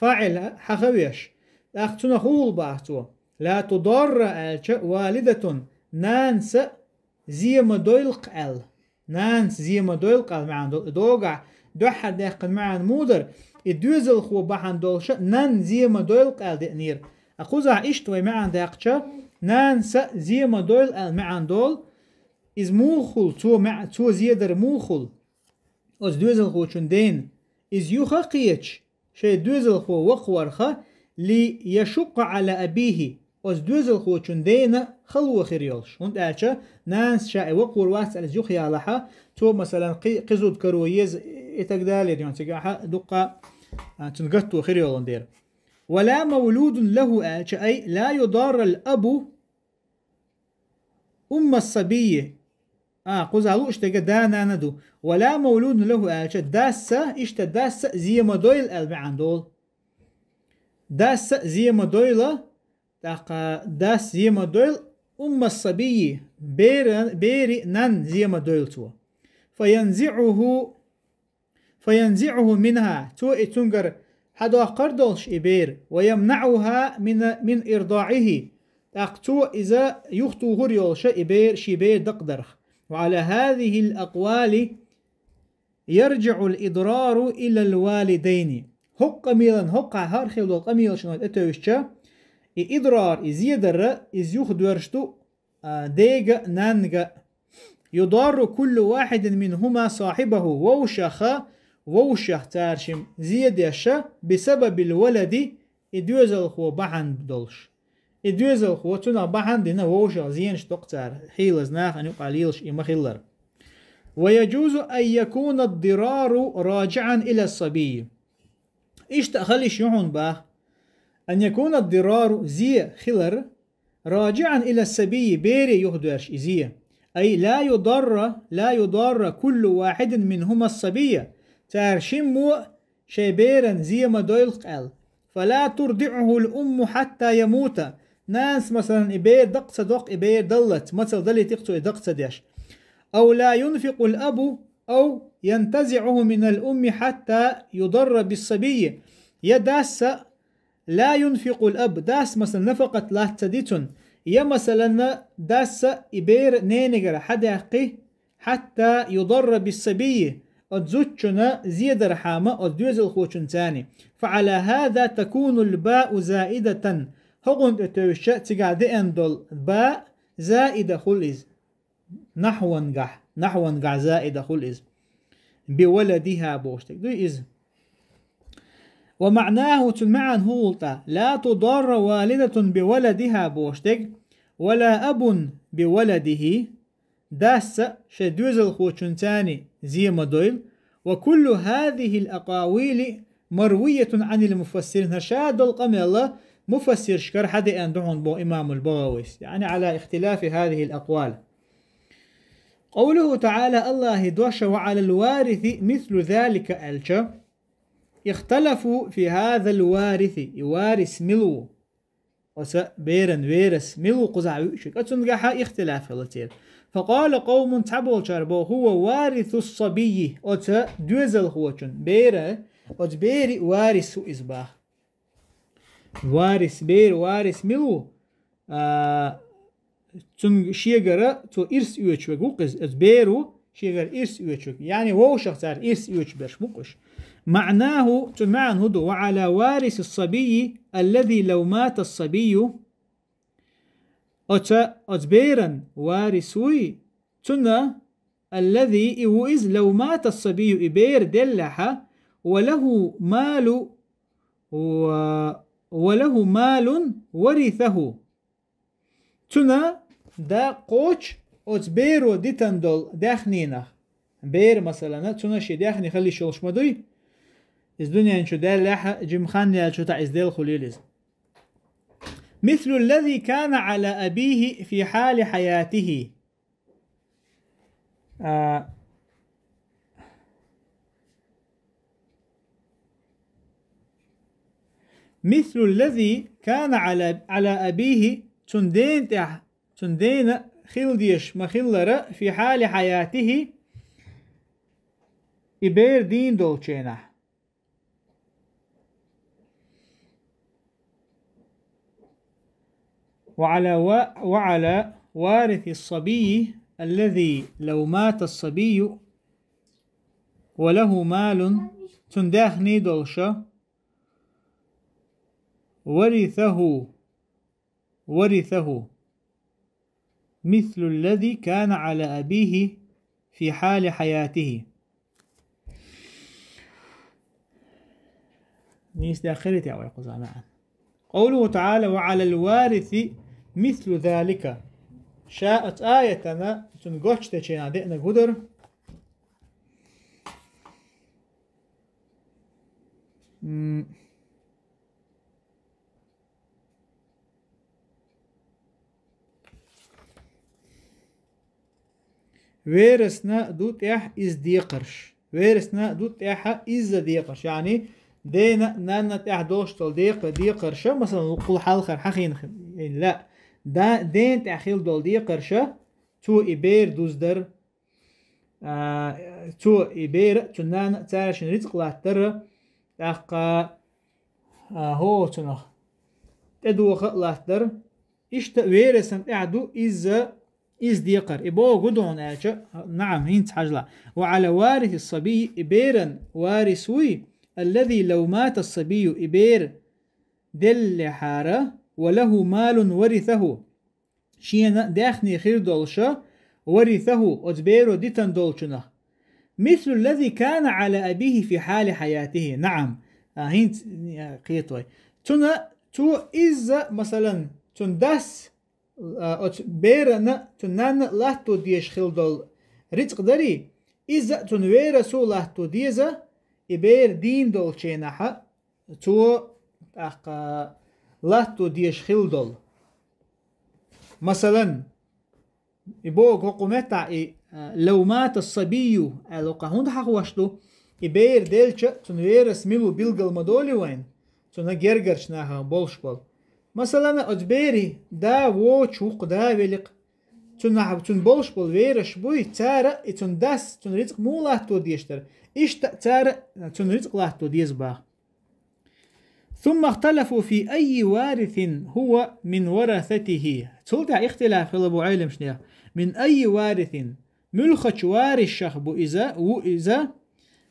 фаӀил хьахавеш. ТӀаккха цунах хӀун хуьлу боху цо? لا تضار аьлча, والدة, нанас зе ма дойла-кх аьлла. Нанас зе ма дойла-кх аьлла маьӀна долу. И догахь дуьххьара даьккхина маьӀна муха дара? И доьзалхо бахьана долуша нанна зе ма дойла-кх аьлла деънера. Ткъа кхузахь иштта вай маьӀна даьккхича, нанас зе ма дойла аьлла маьӀна долу. Иза муха хуьлу, цо маьӀ-, цо зе дар муха хуьлу? Оцу доьзалхочун дена иза юха а кхеташ, шайн доьзалхо вакхаварха, ليشق على أبيه, оцу доьзалхочун дена хало хир йолуш. ХӀунда аьлча нанас ша и вакхавар вац аьлла иза юхаялахь, цо, масалан, кхи-, кхин зуда каро еза и так далее, йон цигахь дуккха, а, цуьнан гатто хир йолун дера. ولا مولود له аьлча, أي لا يضار الأب أم الصبي. А, кхузахь лууш дерг да-нана ду. ولا مولود له аьлча, дас а, иштта дас а зе ма дойла аьлла маьӀна долу. Дас а зе ма дойла, тӀаккха дас зе ма дойла, أم الصبي, бера, бери нан зе ма дойла цо. فينزعه, فينزعه منها, цо и цунгара хьадоккхур долуш и бер, ويمنعها من, من إرضاعه, тӀаккха цо иза юхатухур йолуш и бер, ши бер дакъдарх. وعلى هذه الأقوال يرجع الإضرار إلى الوالدين. ХӀокху къамелан, хӀокху хьархил долу къамелашна тӀетевжича, и идрар, и зедар, иза юхадоьрзуш ду, а, дега а, наннага а. يضار كل واحد منهما صاحبه, вовшаха, вовшах цара шимма зе деш, بسبب الولد, и доьзалхо бахьана долуш. И доьзалхо цунах бахьана дина вовшах зенаш доккху цара, хьелаза нахана юкъахь лелаш и ма-хиллара. ويجوز أن يكون الضرار راجعا إلى الصبي. Иштта а хила йиш ю хьуна боху. أن يكون الضرار, зе хилар, راجعا إلى الصبي, бере юхадоьрзуш и зе. أي لا يضار, لا يضار كل واحد منهما الصبي. Цара шиммо а шайн беран зе ма дойлах аьлла. فلا ترضعه الأم حتى يموت. Нанас, масалан, и бер дакъа ца доккху, и бер даллалц, мацалла далийти-кх цо и дакъа ца деш. أو لا ينفق الأب أو ينتزعه من الأم حتى يضر بالصبي. Я дас а, لا ينفق الأب, дас, масалан, нафакъат латта ца ди цунна. Я, масалан, дас а и бер ненигара хьадаьккхи, حتى يضر بالصبي, оцу зудчунна зе дархьама оцу доьзалхочунна царна. فعلى هذا تكون الباء زائدة. ХӀокхунна тӀетевжича цигахь деана долу баъ заида хуьлу иза. Нахьвангахь, нахьвангахь заида хуьлу иза. بولدها бохуш дерг ду иза. ومعناه, цуьнан маьӀна хӀун хуьлу тӀаккха? لا تضار والدة بولدها бохуш дерг, ولا أب بولده, дас а шайн доьзалхочунна царна зе ма дойла. وكل هذه الأقاويل مروية عن المفسرين. ХӀара ша долу къамел муфассиршкара хьадеана ду хьуна боху имамул БагӀавис. يعني على اختلاف هذه الأقوال. قوله تعالى, АллахӀан дош: وعلى الوارث مثل ذلك аьлча, اختلفوا في هذا الوارث, и варис мила ву? Оцу беран верас мила ву кхузахь вуьйш верг? Оцуьнгахь ихтилаф хилла церан. فقال قوم, цхьаболчара боху: هو وارث الصبي, оцу доьзалхочун, бера, оцу беран варис ву иза боху. Варис, беран варис мила ву? А, цуьнга шегара цо ирс оьцуш верг ву-кх иза. Оцу беро шегара ирс оьцуш верг. يعني вовшах цара ирс оьцуш берш бу-кх уьш. معناه, цуьнан маьӀна хӀун ду? وعلى وارث الصبي الذي لو مات الصبي. Оцу, оцу беран варис вуй, цуьнан, الذي, и ву иза, لو مات الصبي, и бер деллехьа, وله مال, و, وله مال ورثه. Цуьнан дакъа кхочу оцу беро дитина долу даьхнинах. Бер, масалана, цуьнан шен даьхни хила йиш йолуш ма дуй? Иза дуьнен чу даьллехьа, жима хан яьллачу тӀехь иза делла хуьлийла иза. مثل الذي كان على أبيه في حال حياته. А, مثل الذي كان على, على أبيه, цуьнан дена тӀехь, цуьнан дена хила дезаш ма-хиллара, في حال حياته, и бер дийна долчу хенахь. وعلى و-, وعلى وارث الصبي الذي لو مات الصبي وله مال, цуьнан даьхни долуша, ورثه, ورثه مثل الذي كان على أبيه في حال حياته. Нийса даьккхира те вай кхузахь маьӀна. قوله تعالى: وعلى الوارث مثل ذلك. Ша оцу аятана цуьнан гочдечу хенахь деанарг хӀун дара? М. Верасна ду тӀехь иза декхарш. Верасна ду тӀехьа изза декхарш. Яъни, дена а, нанна а тӀехь долуш долу декха-, декхарша, масалан, кхул хьалхара хьахийна хи-, лаьа, да-, ден тӀехь хилла долу декхарша, цо и бер дуздар, а, цо и бера, цуьнан нана а цара шина рицкъ латтара, тӀаккха, а, хӀо цунах тӀедоха а латтара. Иштта верасан тӀехь ду иза, иза декхар. И богу ду хьуна аьлча, наам, хӀинца хьажала. وعلى وارث الصبي, и беран варис вуй, الذي لو مات الصبي, и бер деллехьара, وله مال ورثه, шена даьхни хир долуша, ورثه, оцу беро дитан долчунах. مثل الذي كان على أبيه في حال حياته. نعم. А, хӀинца, а, кхетавой. Цуьнан, цо изза, масалан, цуьнан дас, а, оцу берана, цуьнан нанна латто дезаш хилла долу рицкъ дарий, изза цуьнан верасо латто деза, и бер дийна долчу хенахьа, цо, тӀаккха, латто дезаш хилла долу. Масалан, и богу хӀокху меттахь и, а, لو مات الصبي аьлла, кху хӀунда хьахош ду, и бер делча, цуьнан верас мила ву билгал ма долий вайна, цуьнан гергарчу нахах болуш болу. Масалан, оцу берий да воцуш ву-кх, да велли-кх, цуьнан, цуьнан болуш болу вераш буй, цара и цуьнан дас, цуьнан рицкъ муха латто дезаш дара, иштта цара цуьнан рицкъ латто деза боху. ثم اختلفوا في أي وارث هو من ورثته. Цул тӀаьхьа ихтилаф хилла бу Ӏеламнехан. من أي وارث, муьлхачу варисшах бу иза, ву иза,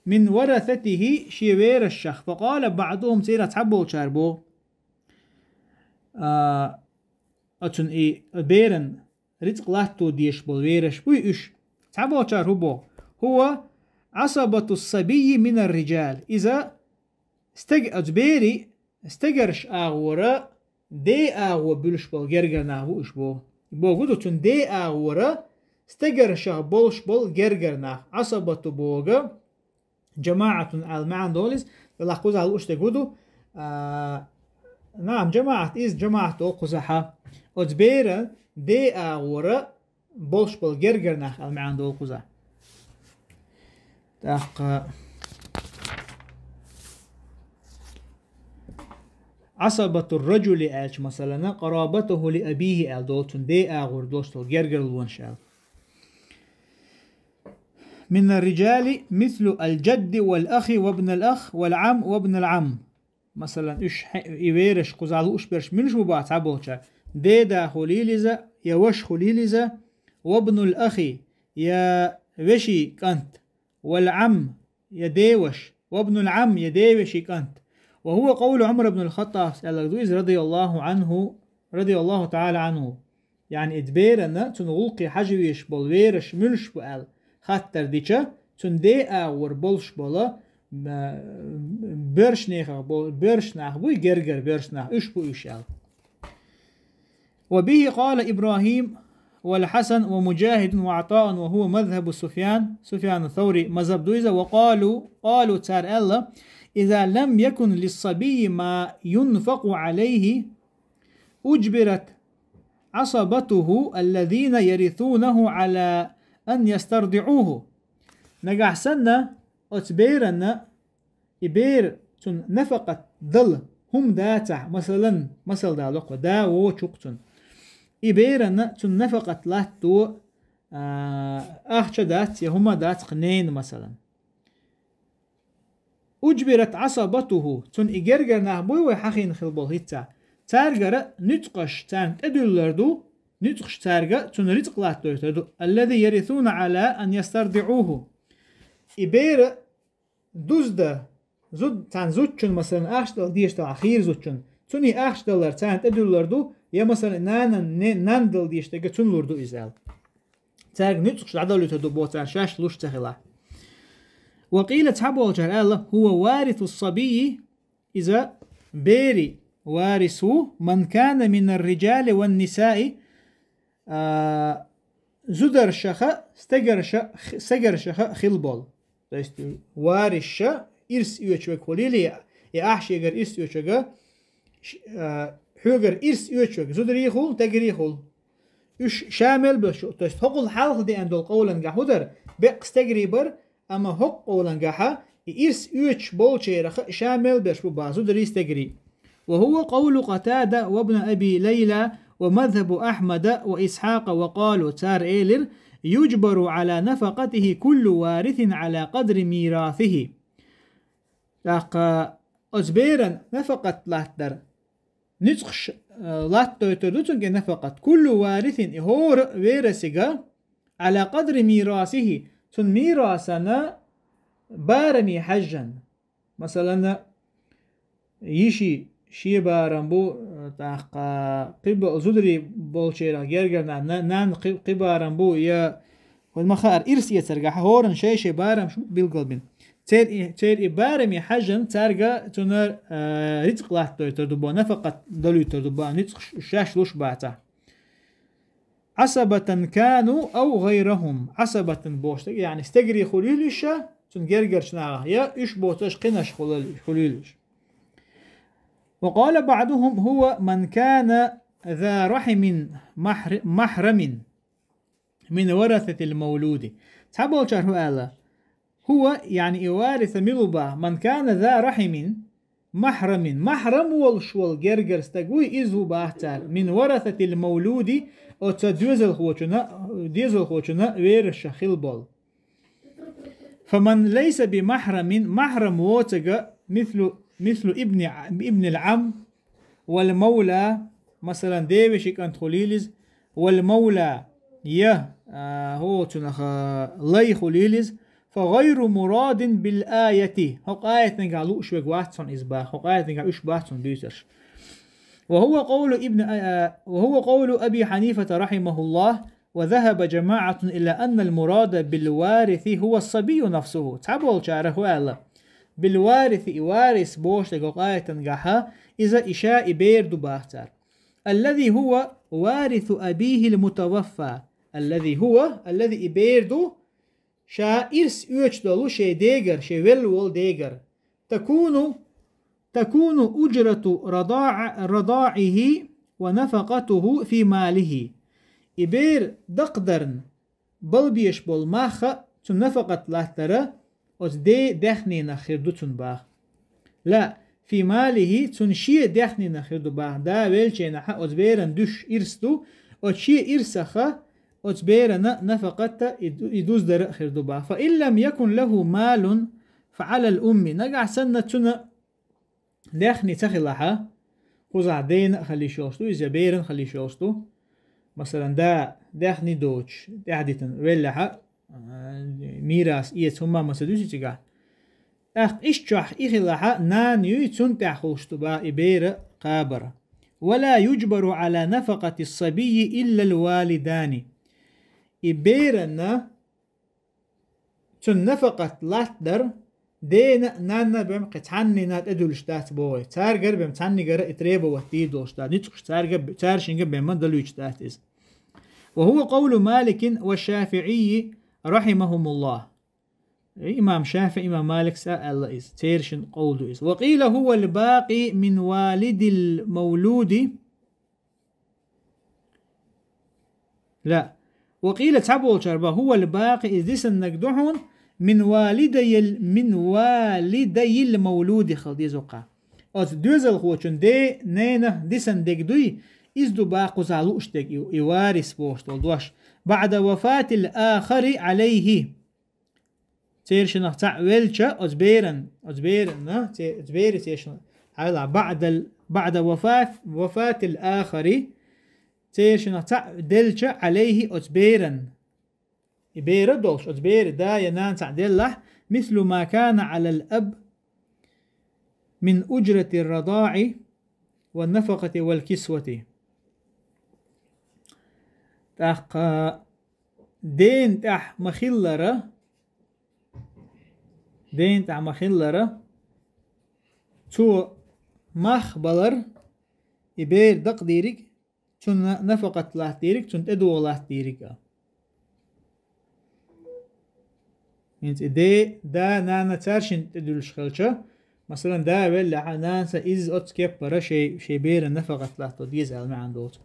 من ورثته, шен верасшах. فقال بعضهم, церан цхьаболчара боху, а, оцуьнан и беран рицкъ латто дезаш болу вераш буй уьш. Цхьаболчара хӀун боху? هو عصبة الصبي من الرجال. Иза стег-, оцу берий стегарш агӀора, ден агӀо буьлуш болу гергара нах бу уьш боху. Боху ду цуьнан ден агӀора стегаршах болуш болу гергара нах. Ӏасабату боху, жамаӀатун аьлла маьӀна долу иза, делахь кхузахь лууш дерг хӀун ду, а, наам, жамаӀат, иза жамаӀат долу кхузахьа. Оцу беран ден агӀора болуш болу гергара нах аьлла маьӀна долу кхузахь. ТӀаккха Ӏасабатур-раджули аьлча, масалана, къарабатуху ли абийхи аьлла долу, цуьнан ден агӀор долуш долу гергарлонаш аьлла. من الرجال مثل الجد والأخ وابن الأخ والعم وابن العم. Масалан, уьш хье-, и вераш кхузахь лууш берш муьлш бу боху цхьаболчара? Деда хуьлийла иза, я ваша хуьлийла иза, وابن الأخ, я вешин кӀант, والعم, я деваша, وابن العم, я девешин кӀант. وهو قول عمر بن الخطاب, аьлларг ду иза, رضي الله عنه، رضي الله تعالى عنه. Яъни, иза берана, цуьнан гӀуллакхе хьажа везаш болу вераш муьлш бу аьлла хаттар дича, цуьнан ден агӀор болуш болу, м, боьршнехах бо-, боьрш нах буй, гергара боьрш нах, уьш бу уьш аьлла. وبه قال إبراهيم والحسن ومجاهد وعطاء وهو مذهب سفيان, Суфьяну Саври мазхаб ду иза, وقالوا, قالوا, цара аьлла, إذا لم يكن للصبي ما ينفق عليه أجبرت عصبته الذين يرثونه على أن يسترضعوه. Нагахь санна оцу беранна и бер цунна нафакъат дала хӀума дацахь, масалан, масал дала кхо да вочу-кх цунна. И беранна цунна нафакъат латто, а, ахча дац я хӀума дац-кх ненан, масалан. أجبرت عصبته, цунна и гергара нах буй вай хьахийна хила болу хӀинца. Цаьргара нуьцкъаш царна тӀедуьллур ду, нуьцкъаш цаьрга цунна рицкъ латтойтур ду. الذي يرثون على أن يسترضعوه. И бера дузда, зуд-, царна зудчун, масалан, ахча дала дезаш дала хийра зудчун. Цунна и ахча далар царна тӀедуьллур ду, я, масалан, нанан, не-, нанна дала дезаш дерг цунна лур ду иза аьлла. Цаьрга нуьцкъаш дӀадалуьйтур ду боху цара шаьш луш ца хилахь. وقيل, цхьаболчара аьлла, هو وارث الصبي, иза беран варис ву, من كان من الرجال والنساء, а, зударшаха, стегарша-, стегаршаха хила болу. То есть варисша ирс оьцуш верг хуьлийла, и ахь шегара ирс оьцуш верг, ш-, а, хьоьгара ирс оьцуш верг, зударий хуьлу, стегарий хуьлу. Уьш ша мел берш бу, то есть хӀокхул хьалха деана долу къовлангахь хӀун дара, беккъа стегарий бара, амма хӀокху къовлангахьа и ирс оьцуш болчарех ша мел берш бу боху зударий, стегарий. وهو قول قتادة وابن أبي ليلى ومذهب أحمد وإسحاق وقالوا, цар элира: يجبر على نفقته كل وارث على قدر ميراثه. ТӀаккха оцу беран нафакъат латтар, ницкъаш, э, латтойтур ду цунга нафакъат. كل وارث, и хӀора верасига, على قدر ميراثه, цун мирасана бараме хьаьжжина. Масалан, йиши шен барам бу, э, тӀаккха кхин бо-, зударий болчеран гергара нана, нанна кхин, кхин барам бу, я хӀун ма хаара, ирс эцаргахьа хӀоран шай-шай барамаш билгалбина. Церан и, церан и бараме хьаьжжина цаьрга цунна, э, рицкъ латтойтур ду боху, нафакъат далуьйтур ду боху, ницкъ ш-, шаьш луш бацахь. عصبة كانوا أو غيرهم. عصبة боху стаг, яъни стегарий хуьлийла уьш, цунна гергарчу нахах, я уьш боцуш кхинаш хуьлийла уьш. وقال بعضهم: هو من كان ذا رحم محر-، محرم من ورثة المولود. Цхьаболчара хӀун аьлла: هو, яъни и варис мила ву боху, من كان ذا رحم محرم, маьхьрам волуш волу гергара стаг вуй, иза ву боху цара, من ورثة المولود, оцу доьзалхочунна, доьзалхочунна верасаша хилла болу. فمن ليس بمحرم, маьхьрам воцург, مثل، مثل ابن، ابن العم والمولى, масалан, девешин кӀант хуьлийла иза, والمولى, я, а, хӀо цунах, а, лай хуьлийла иза, فغير مراد بالآية. ХӀокху аятангахь лууш верг вац хьуна иза боху, хӀокху аятангахь уьш бац хьуна дуьйцурш. وهو قول ابن، а, а, وهو قول أبي حنيفة رحمه الله، وذهب جماعة إلى أن المراد بالوارث هو الصبي نفسه. Цхьаболчара хӀун аьлла: بالوارث, и варис бохуш дерг хӀокху аятангахьа, иза и ша и бер ду боху цара. الذي هو وارث أبيه المتوفى. الذي هو, الذي, и бер ду, ша ирс оьцуш долу шен дегара, шен велла волу дегара. تكون، تكون أجرة رضاع-، رضاعه ونفقته في ماله. И бер дакъдарна балбеш болу мах а, цунна нафакъат латтар а оцу ден даьхнинах хир ду цунна боху. لا، في ماله, цунна шен даьхнинах хир ду боху. Да веллачу хенахь оцу беран дуьсуш ирс ду, оцу шен ирсах а, оцу берана нафакъат а, и ду-, и дуздар а хир ду боху. فإن لم يكن له مال فعلى الأم. Нагахь санна цунна даьхни ца хилахь, кхузахь дена а хила йиш йолуш ду иза, я берана а хила йиш йолуш ду. Масалан, да даьхни доцуш, тӀаьхьадитина веллехь а, мирас эца хӀумма а ма ца дуьсу цигахь. ТӀаккха иштта чохь и хилахь, нана юй, цунна тӀехь хуьлуш ду боху и бер а кхабар. ولا يجبر على نفقة الصبي إلا الوالدان. И берана цунна нафакъат латтар дена а, нанна а бен кхин цхьаннина тӀедуьллуш дац боху. Цаьргара бен цхьаннигара и требовать дийр долуш дац. Ницкъаш цаьрга, цаьршинга бен ма далуьйтуш дац иза. وهو قول مالك والشافعي رحمهم الله. Имам ШафиӀи, имам Маликс а аьлла иза. Церан шина къовл ду иза. وقيل هو الباقي من والد المولود. لا. وقيل, цхьаболчара боху, هو الباقي, иза дисинарг ду хьуна, من والدي ال-، من والدي المولود хила деза кхузахь. Оцу доьзалхочун ден, ненан дисина дерг дуй, иза ду боху кхузахь лууш дерг и, и варис бохуш долу дош. بعد وفاة الآخر عليه. Церан шинах цхьаъ велча, оцу беран, оцу беран, а, це-, оцу беран церан шинах, хьайла, بعد ال-، بعد وفاة، وفاة الآخر, церан шинах цхьаъ делча, عليه, оцу беран. И бер а долуш, оцу беран да я нана цхьаъ деллахь, مثل ما كان على الأب من أجرة الرضاع والنفقة والكسوة. ТӀаккха дена тӀехь ма-хиллара, дена тӀехь ма-хиллара, цо мах балар, и бер дакъадийриг, цунна нафакъат латтийриг, цунна тӀедогӀа латтийриг а. ХӀинца и де, да, нана цаьршинна тӀедуьллуш хилча, масалан, да веллехь, нанас иза оцу кеппара шайн, шайн беран нафакъат латто деза аьлла маьӀна доцу.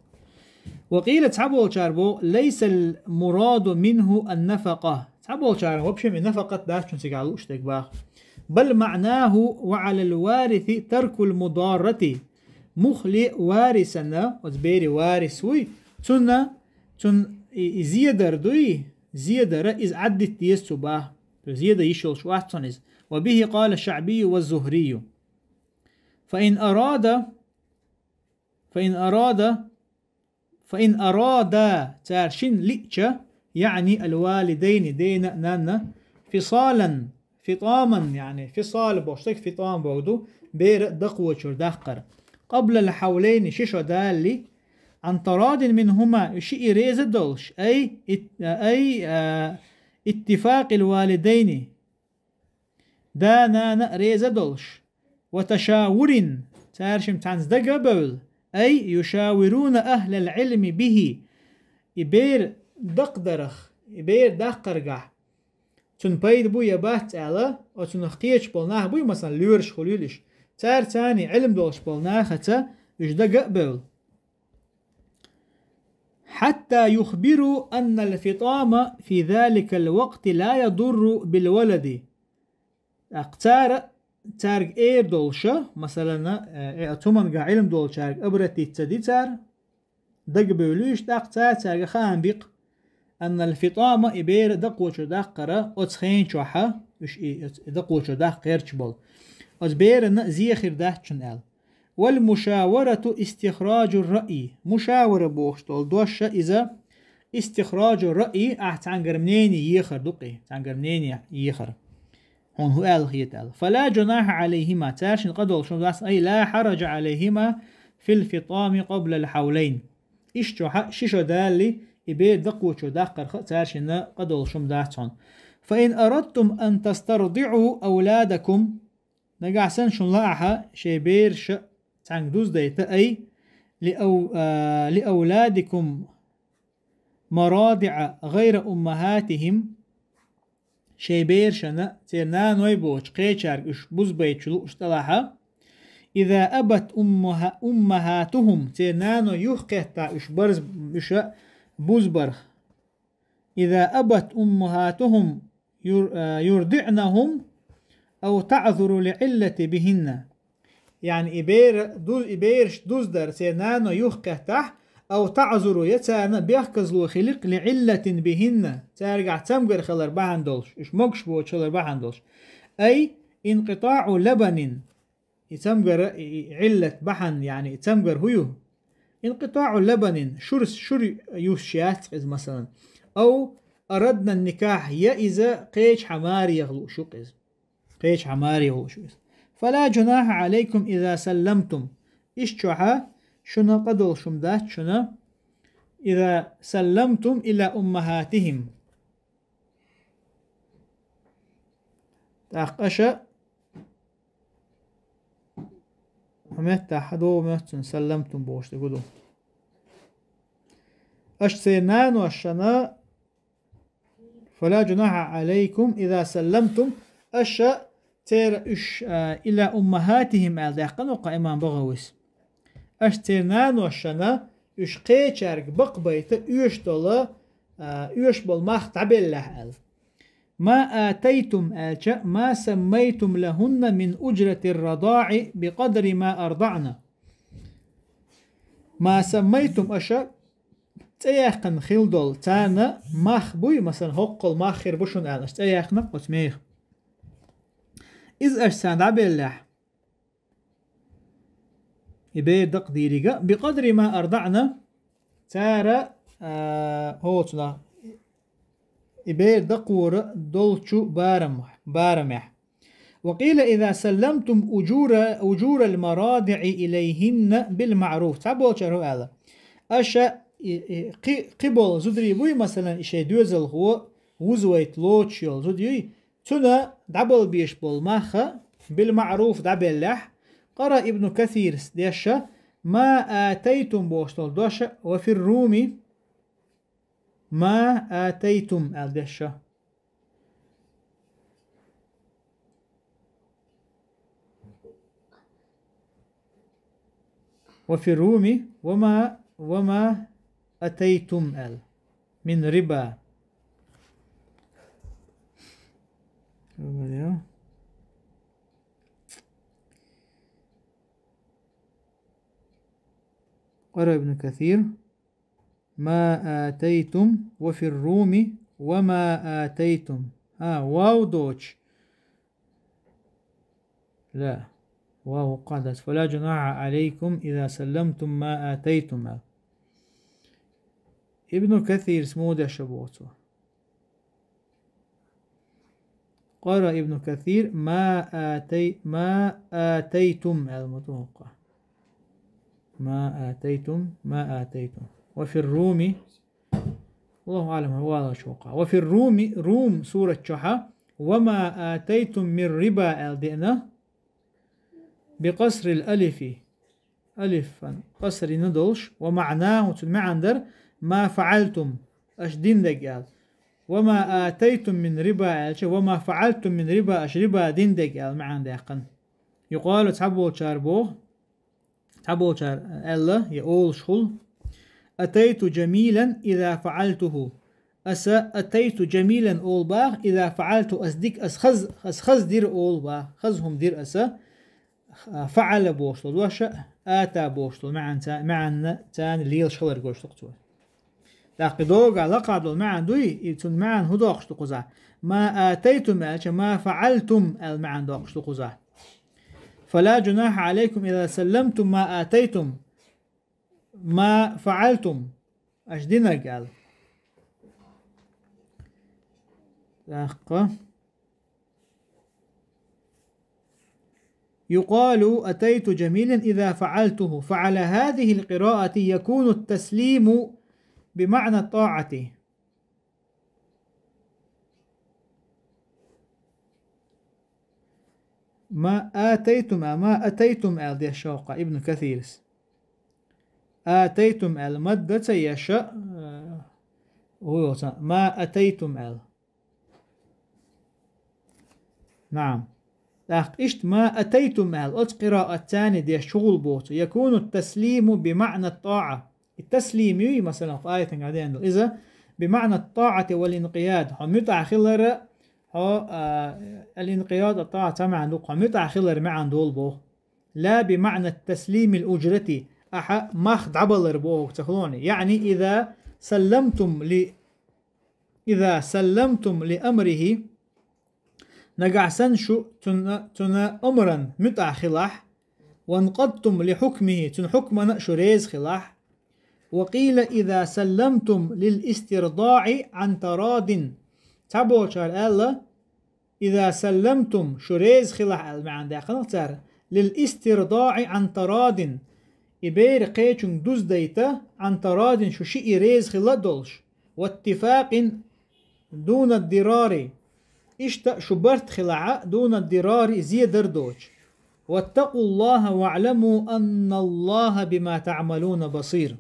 وقيل, цхьаболчара боху, ليس المراد منه النفقة. Цхьаболчара вообще и нафакъат дац цигахь лууш дерг боху. بل معناه وعلى الوارث ترك المضارة. مخلي وارثا, оцу берийн варис вуй, цунна, цунна и, и зедар дуй, зедара иза Ӏаддита деза цу баха. То есть зеда йиш йолуш вац цунна иза. وبه قال الشعبي والزهري. فإن أراد, فإن أراد, فإن أرادا, цара шина лиъча, يعني الوالدين, дена а, нанна а, فصالا, فطاما, يعني فصال бохуш стаг, фитам бохург ду, бер дакхочуьра даккхар. قبل الحولين, ши шо далале, عن تراض منهما, шиъ реза долуш, أي ات-, أي, а, اتفاق الوالدين, да-нана а реза долуш, وتشاور, цара шимма цхьаьнца дага а бевлла, أي يشاورون أهل العلم به, и бер дакхадарх, и бер даккхаргахь, цунна пайда бу я бац аьлла, оцунах кхеташ болу нах буй, масала, лоьраш хуьлийла уьш. Цара царний Ӏилма долуш болу нахаца уьш дага а бевлла. حتى يخبروا أن الفطام في ذلك الوقت لا يضر بالولد. ТӀаккха цара, цаьрга эр долуша, масалана, э, э, цу хӀуманга Ӏилма долчаьрга обратиться ди цара, дагабевлла уьш, тӀаккха цара цаьрга хаам бикъ, أن الفطام, и бер дакхочуьра даккхара оцу хенчохьа, уьш и, и дакхочуьра даккха гӀерташ болу, оцу берана зе хир дац шуна аьлла. والمشاورة استخراج الرأي. Мушавара бохуш долу дош а иза истихраджу раъи, ахь цхьаьнгара мнение ехар ду кхи, цхьаьнгара мнение ехар. Хьуна хӀун аьлла хета аьлла. فلا جناح عليهما, цаьршинна къа долуш хӀума дац, أي لا حرج عليهما في الفطام قبل الحولين. Иштта чохьа ши шо далале, и бер дакхочуьра даккхарха а цаьршинна къа долуш хӀума дац хьуна. فإن أردتم أن تسترضعوا أولادكم, нагахь санна шуна лаахьа шайн бераша цхьаьнга дуздайта, أي لأو-, а, لأولادكم مراضع غير أمهاتهم, шайн берашна церан наной боцуш кхечаьрга уьш бузбайта шу лууш тӀалахьа, إذا أبت أمها-, أمهاتهم, церан наной юхакхетта уьш барз-, уьш бузбарх. إذا أبت أمهاتهم ير-, а, يرضعنهم أو تعذر لعلة بهن. Яъни и бера ду-, и бераш дуздар церан наной юхакхеттахь, أو تعذر, я царна бехказло хилира, لعلة بهن, цаьргахь цамгар хилар бахьана долуш, уьш могуш боцуш хилар бахьана долуш. أي انقطاع لبن. И цамгара, и, и Ӏиллат бахьана, яъни и цамгар хӀун ю? انقطاع لبن, шура, шура юсуш яц иза, масалан. أو أردن النكاح, я иза кхечахьа маре яха лууш ю-кх иза. Кхечахьа маре яха лууш ю иза. فلا جناح عليكم إذا سلمتم. Иштта чохьа шуна къа долуш хӀума дац шуна, إذا سلمتم إلى أمهاتهم. ТӀаккха аша хьан меттахь хьан догӀу моьтту цунна, سلمتم бохуш дерг хӀун ду? Аша церан наношна, فلا جناح عليكم إذا سلمتم, аша церан уьш, а, إلى أمهاتهم аьлла даьккхина ву-кх имам БагӀавис. Аша церан наношна уьш кхечаьрга бакъбайта оьшуш долу, а, оьшуш болу мах дӀабеллехь аьлла. ما آتيتم аьлча, ما سميتم لهن من أجرة الرضاع بقدر ما أرضعن. ما سميتم, аша цӀе яьккхина хилла долу царна мах буй, масалан, хӀоккхул мах хир бу шуна аьлла, аша цӀе яьккхина оцу меха. Иза аша царна дӀабеллехь, и бер дакъа дийриг а, بقدر ما أرضعن, цара, а, хӀоцунах, и бер дакхора долчу барам-, барамехь. وقيل إذا سلمتم أجور، أجور المراضع إليهن بالمعروف. Цхьаболчара хӀун аьлла? Аша и, и, кхи, кхиболу зударий буй, масалан, и шайн доьзалхо вузавайта лоцуш йолу зуда юй, цунна дӀабала безаш болу мах а بالمعروف дӀабеллехь, قرأ ابن كثير деша, ما آتيتم бохуш долу дош а, وفي الروم ما آتيتم аьлла деша. وفي الروم وما، وما أتيتم аьлла. من ربا. قرأ ابن كثير: ما آتيتم، وفي الروم: وما آتيتم. А, вав доч. لا. Вав къадас. فلا جناح عليكم إذا سلمتم ما آتيتم. Ибн Касир смудяша боцу. قرأ ابن كثير: ما آتي-، ما آتيتم المطلقة. ما آتيتم، ما آتيتم. وفي الروم، والله أعلم، هو هذا شوقا. وفي الروم، روم سورة شحا: وما آتيتم من ربا الدئنا بقصر الألف. Алифан къасрина долуш, ومعناه, цун маьӀна дар: ما فعلتم, аша динарг аьлла. وما آتيتم من ربا аьлча, وما فعلتم من ربا, аша риба динарг аьлла маьӀна даьккхина. يقال, цхьаболчара боху, цхьаболчара аьлла, я олуш хуьлу: أتيت جميلا إذا فعلته. Аса أتيت جميلا олу боху, إذا فعلته, аса дика, аса хаза, аса хаза дира олу боху, хаза хӀума дира аса. فعل бохуш долу дош а, آتى бохуш долу маьӀна ца-, маьӀна царна лелаш хилар гуш ду-кх цо. ТӀаккха и догахь лакхахь долу маьӀна дуй, и цуьнан маьӀна хӀун доккхуш ду кхузахь? ما آتيتم аьлча, ما فعلتم аьлла маьӀна доккхуш ду кхузахь. فلا جناح عليكم إذا سلمتم ما آتيتم. ما فعلتم. Аша динарг аьлла. ТӀаккха. يقال أتيت جميلا إذا فعلته، فعلى هذه القراءة يكون التسليم بمعنى الطاعة. ما آتيتم, а, ما أتيتم аьлла деш шовкъа Ибн Касирас. آتيتم аьлла мадда ца еш, а, хӀун йолу цхьа, ما أتيتم аьлла. نعم. ТӀаккха иштта ما أتيتم аьлла, оцу къираат царна деш чугӀул боцу. يكون التسليم بمعنى الطاعة. И таслим ю, и, масалан, хӀокху аятан гӀаден ду. Иза بمعنى الطاعة والانقياد. Хьо муьтӀахь хилар, хьо, а, الانقياد الطاعة ца маьӀна ду, хьо муьтӀахь хилар маьӀна долу боху. لا بمعنى التسليم الأجرة. Ахьа мах дӀабалар боху ца хилоне. يعني إذا سلمتم ل-، إذا سلمتم لأمره. Нагахь санна шу цунна, цунна амран муьтӀахь хилахь, وانقدتم لحكمه, цуьнан хьукмана шу реза хилахь. وقيل إذا سلمتم للاسترضاع عن تراض. Цхьаболчара аьлла, إذا سلمتم, шу реза хилахь аьлла маьӀна даьккхина цара, للاسترضاع عن تراض. И бер кхечуьнга дуздайта, عن تراض, шу шиъ реза хила а долуш. واتفاق دون الضرار. Иштта шу барт хилахь а, دون الضرار, зен дар доцуш. واتقوا الله واعلموا أن الله بما تعملون بصير.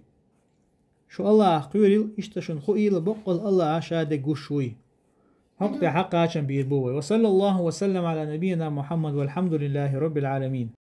Шу Аллахах кхоьрийла, иштта шуна хуийла, баккъалла Аллаха ша дерг гуш вуй. ХӀокху тӀехь кхачам бийр бу вай. وصلى الله وسلم على نبينا محمد والحمد لله رب العالمين.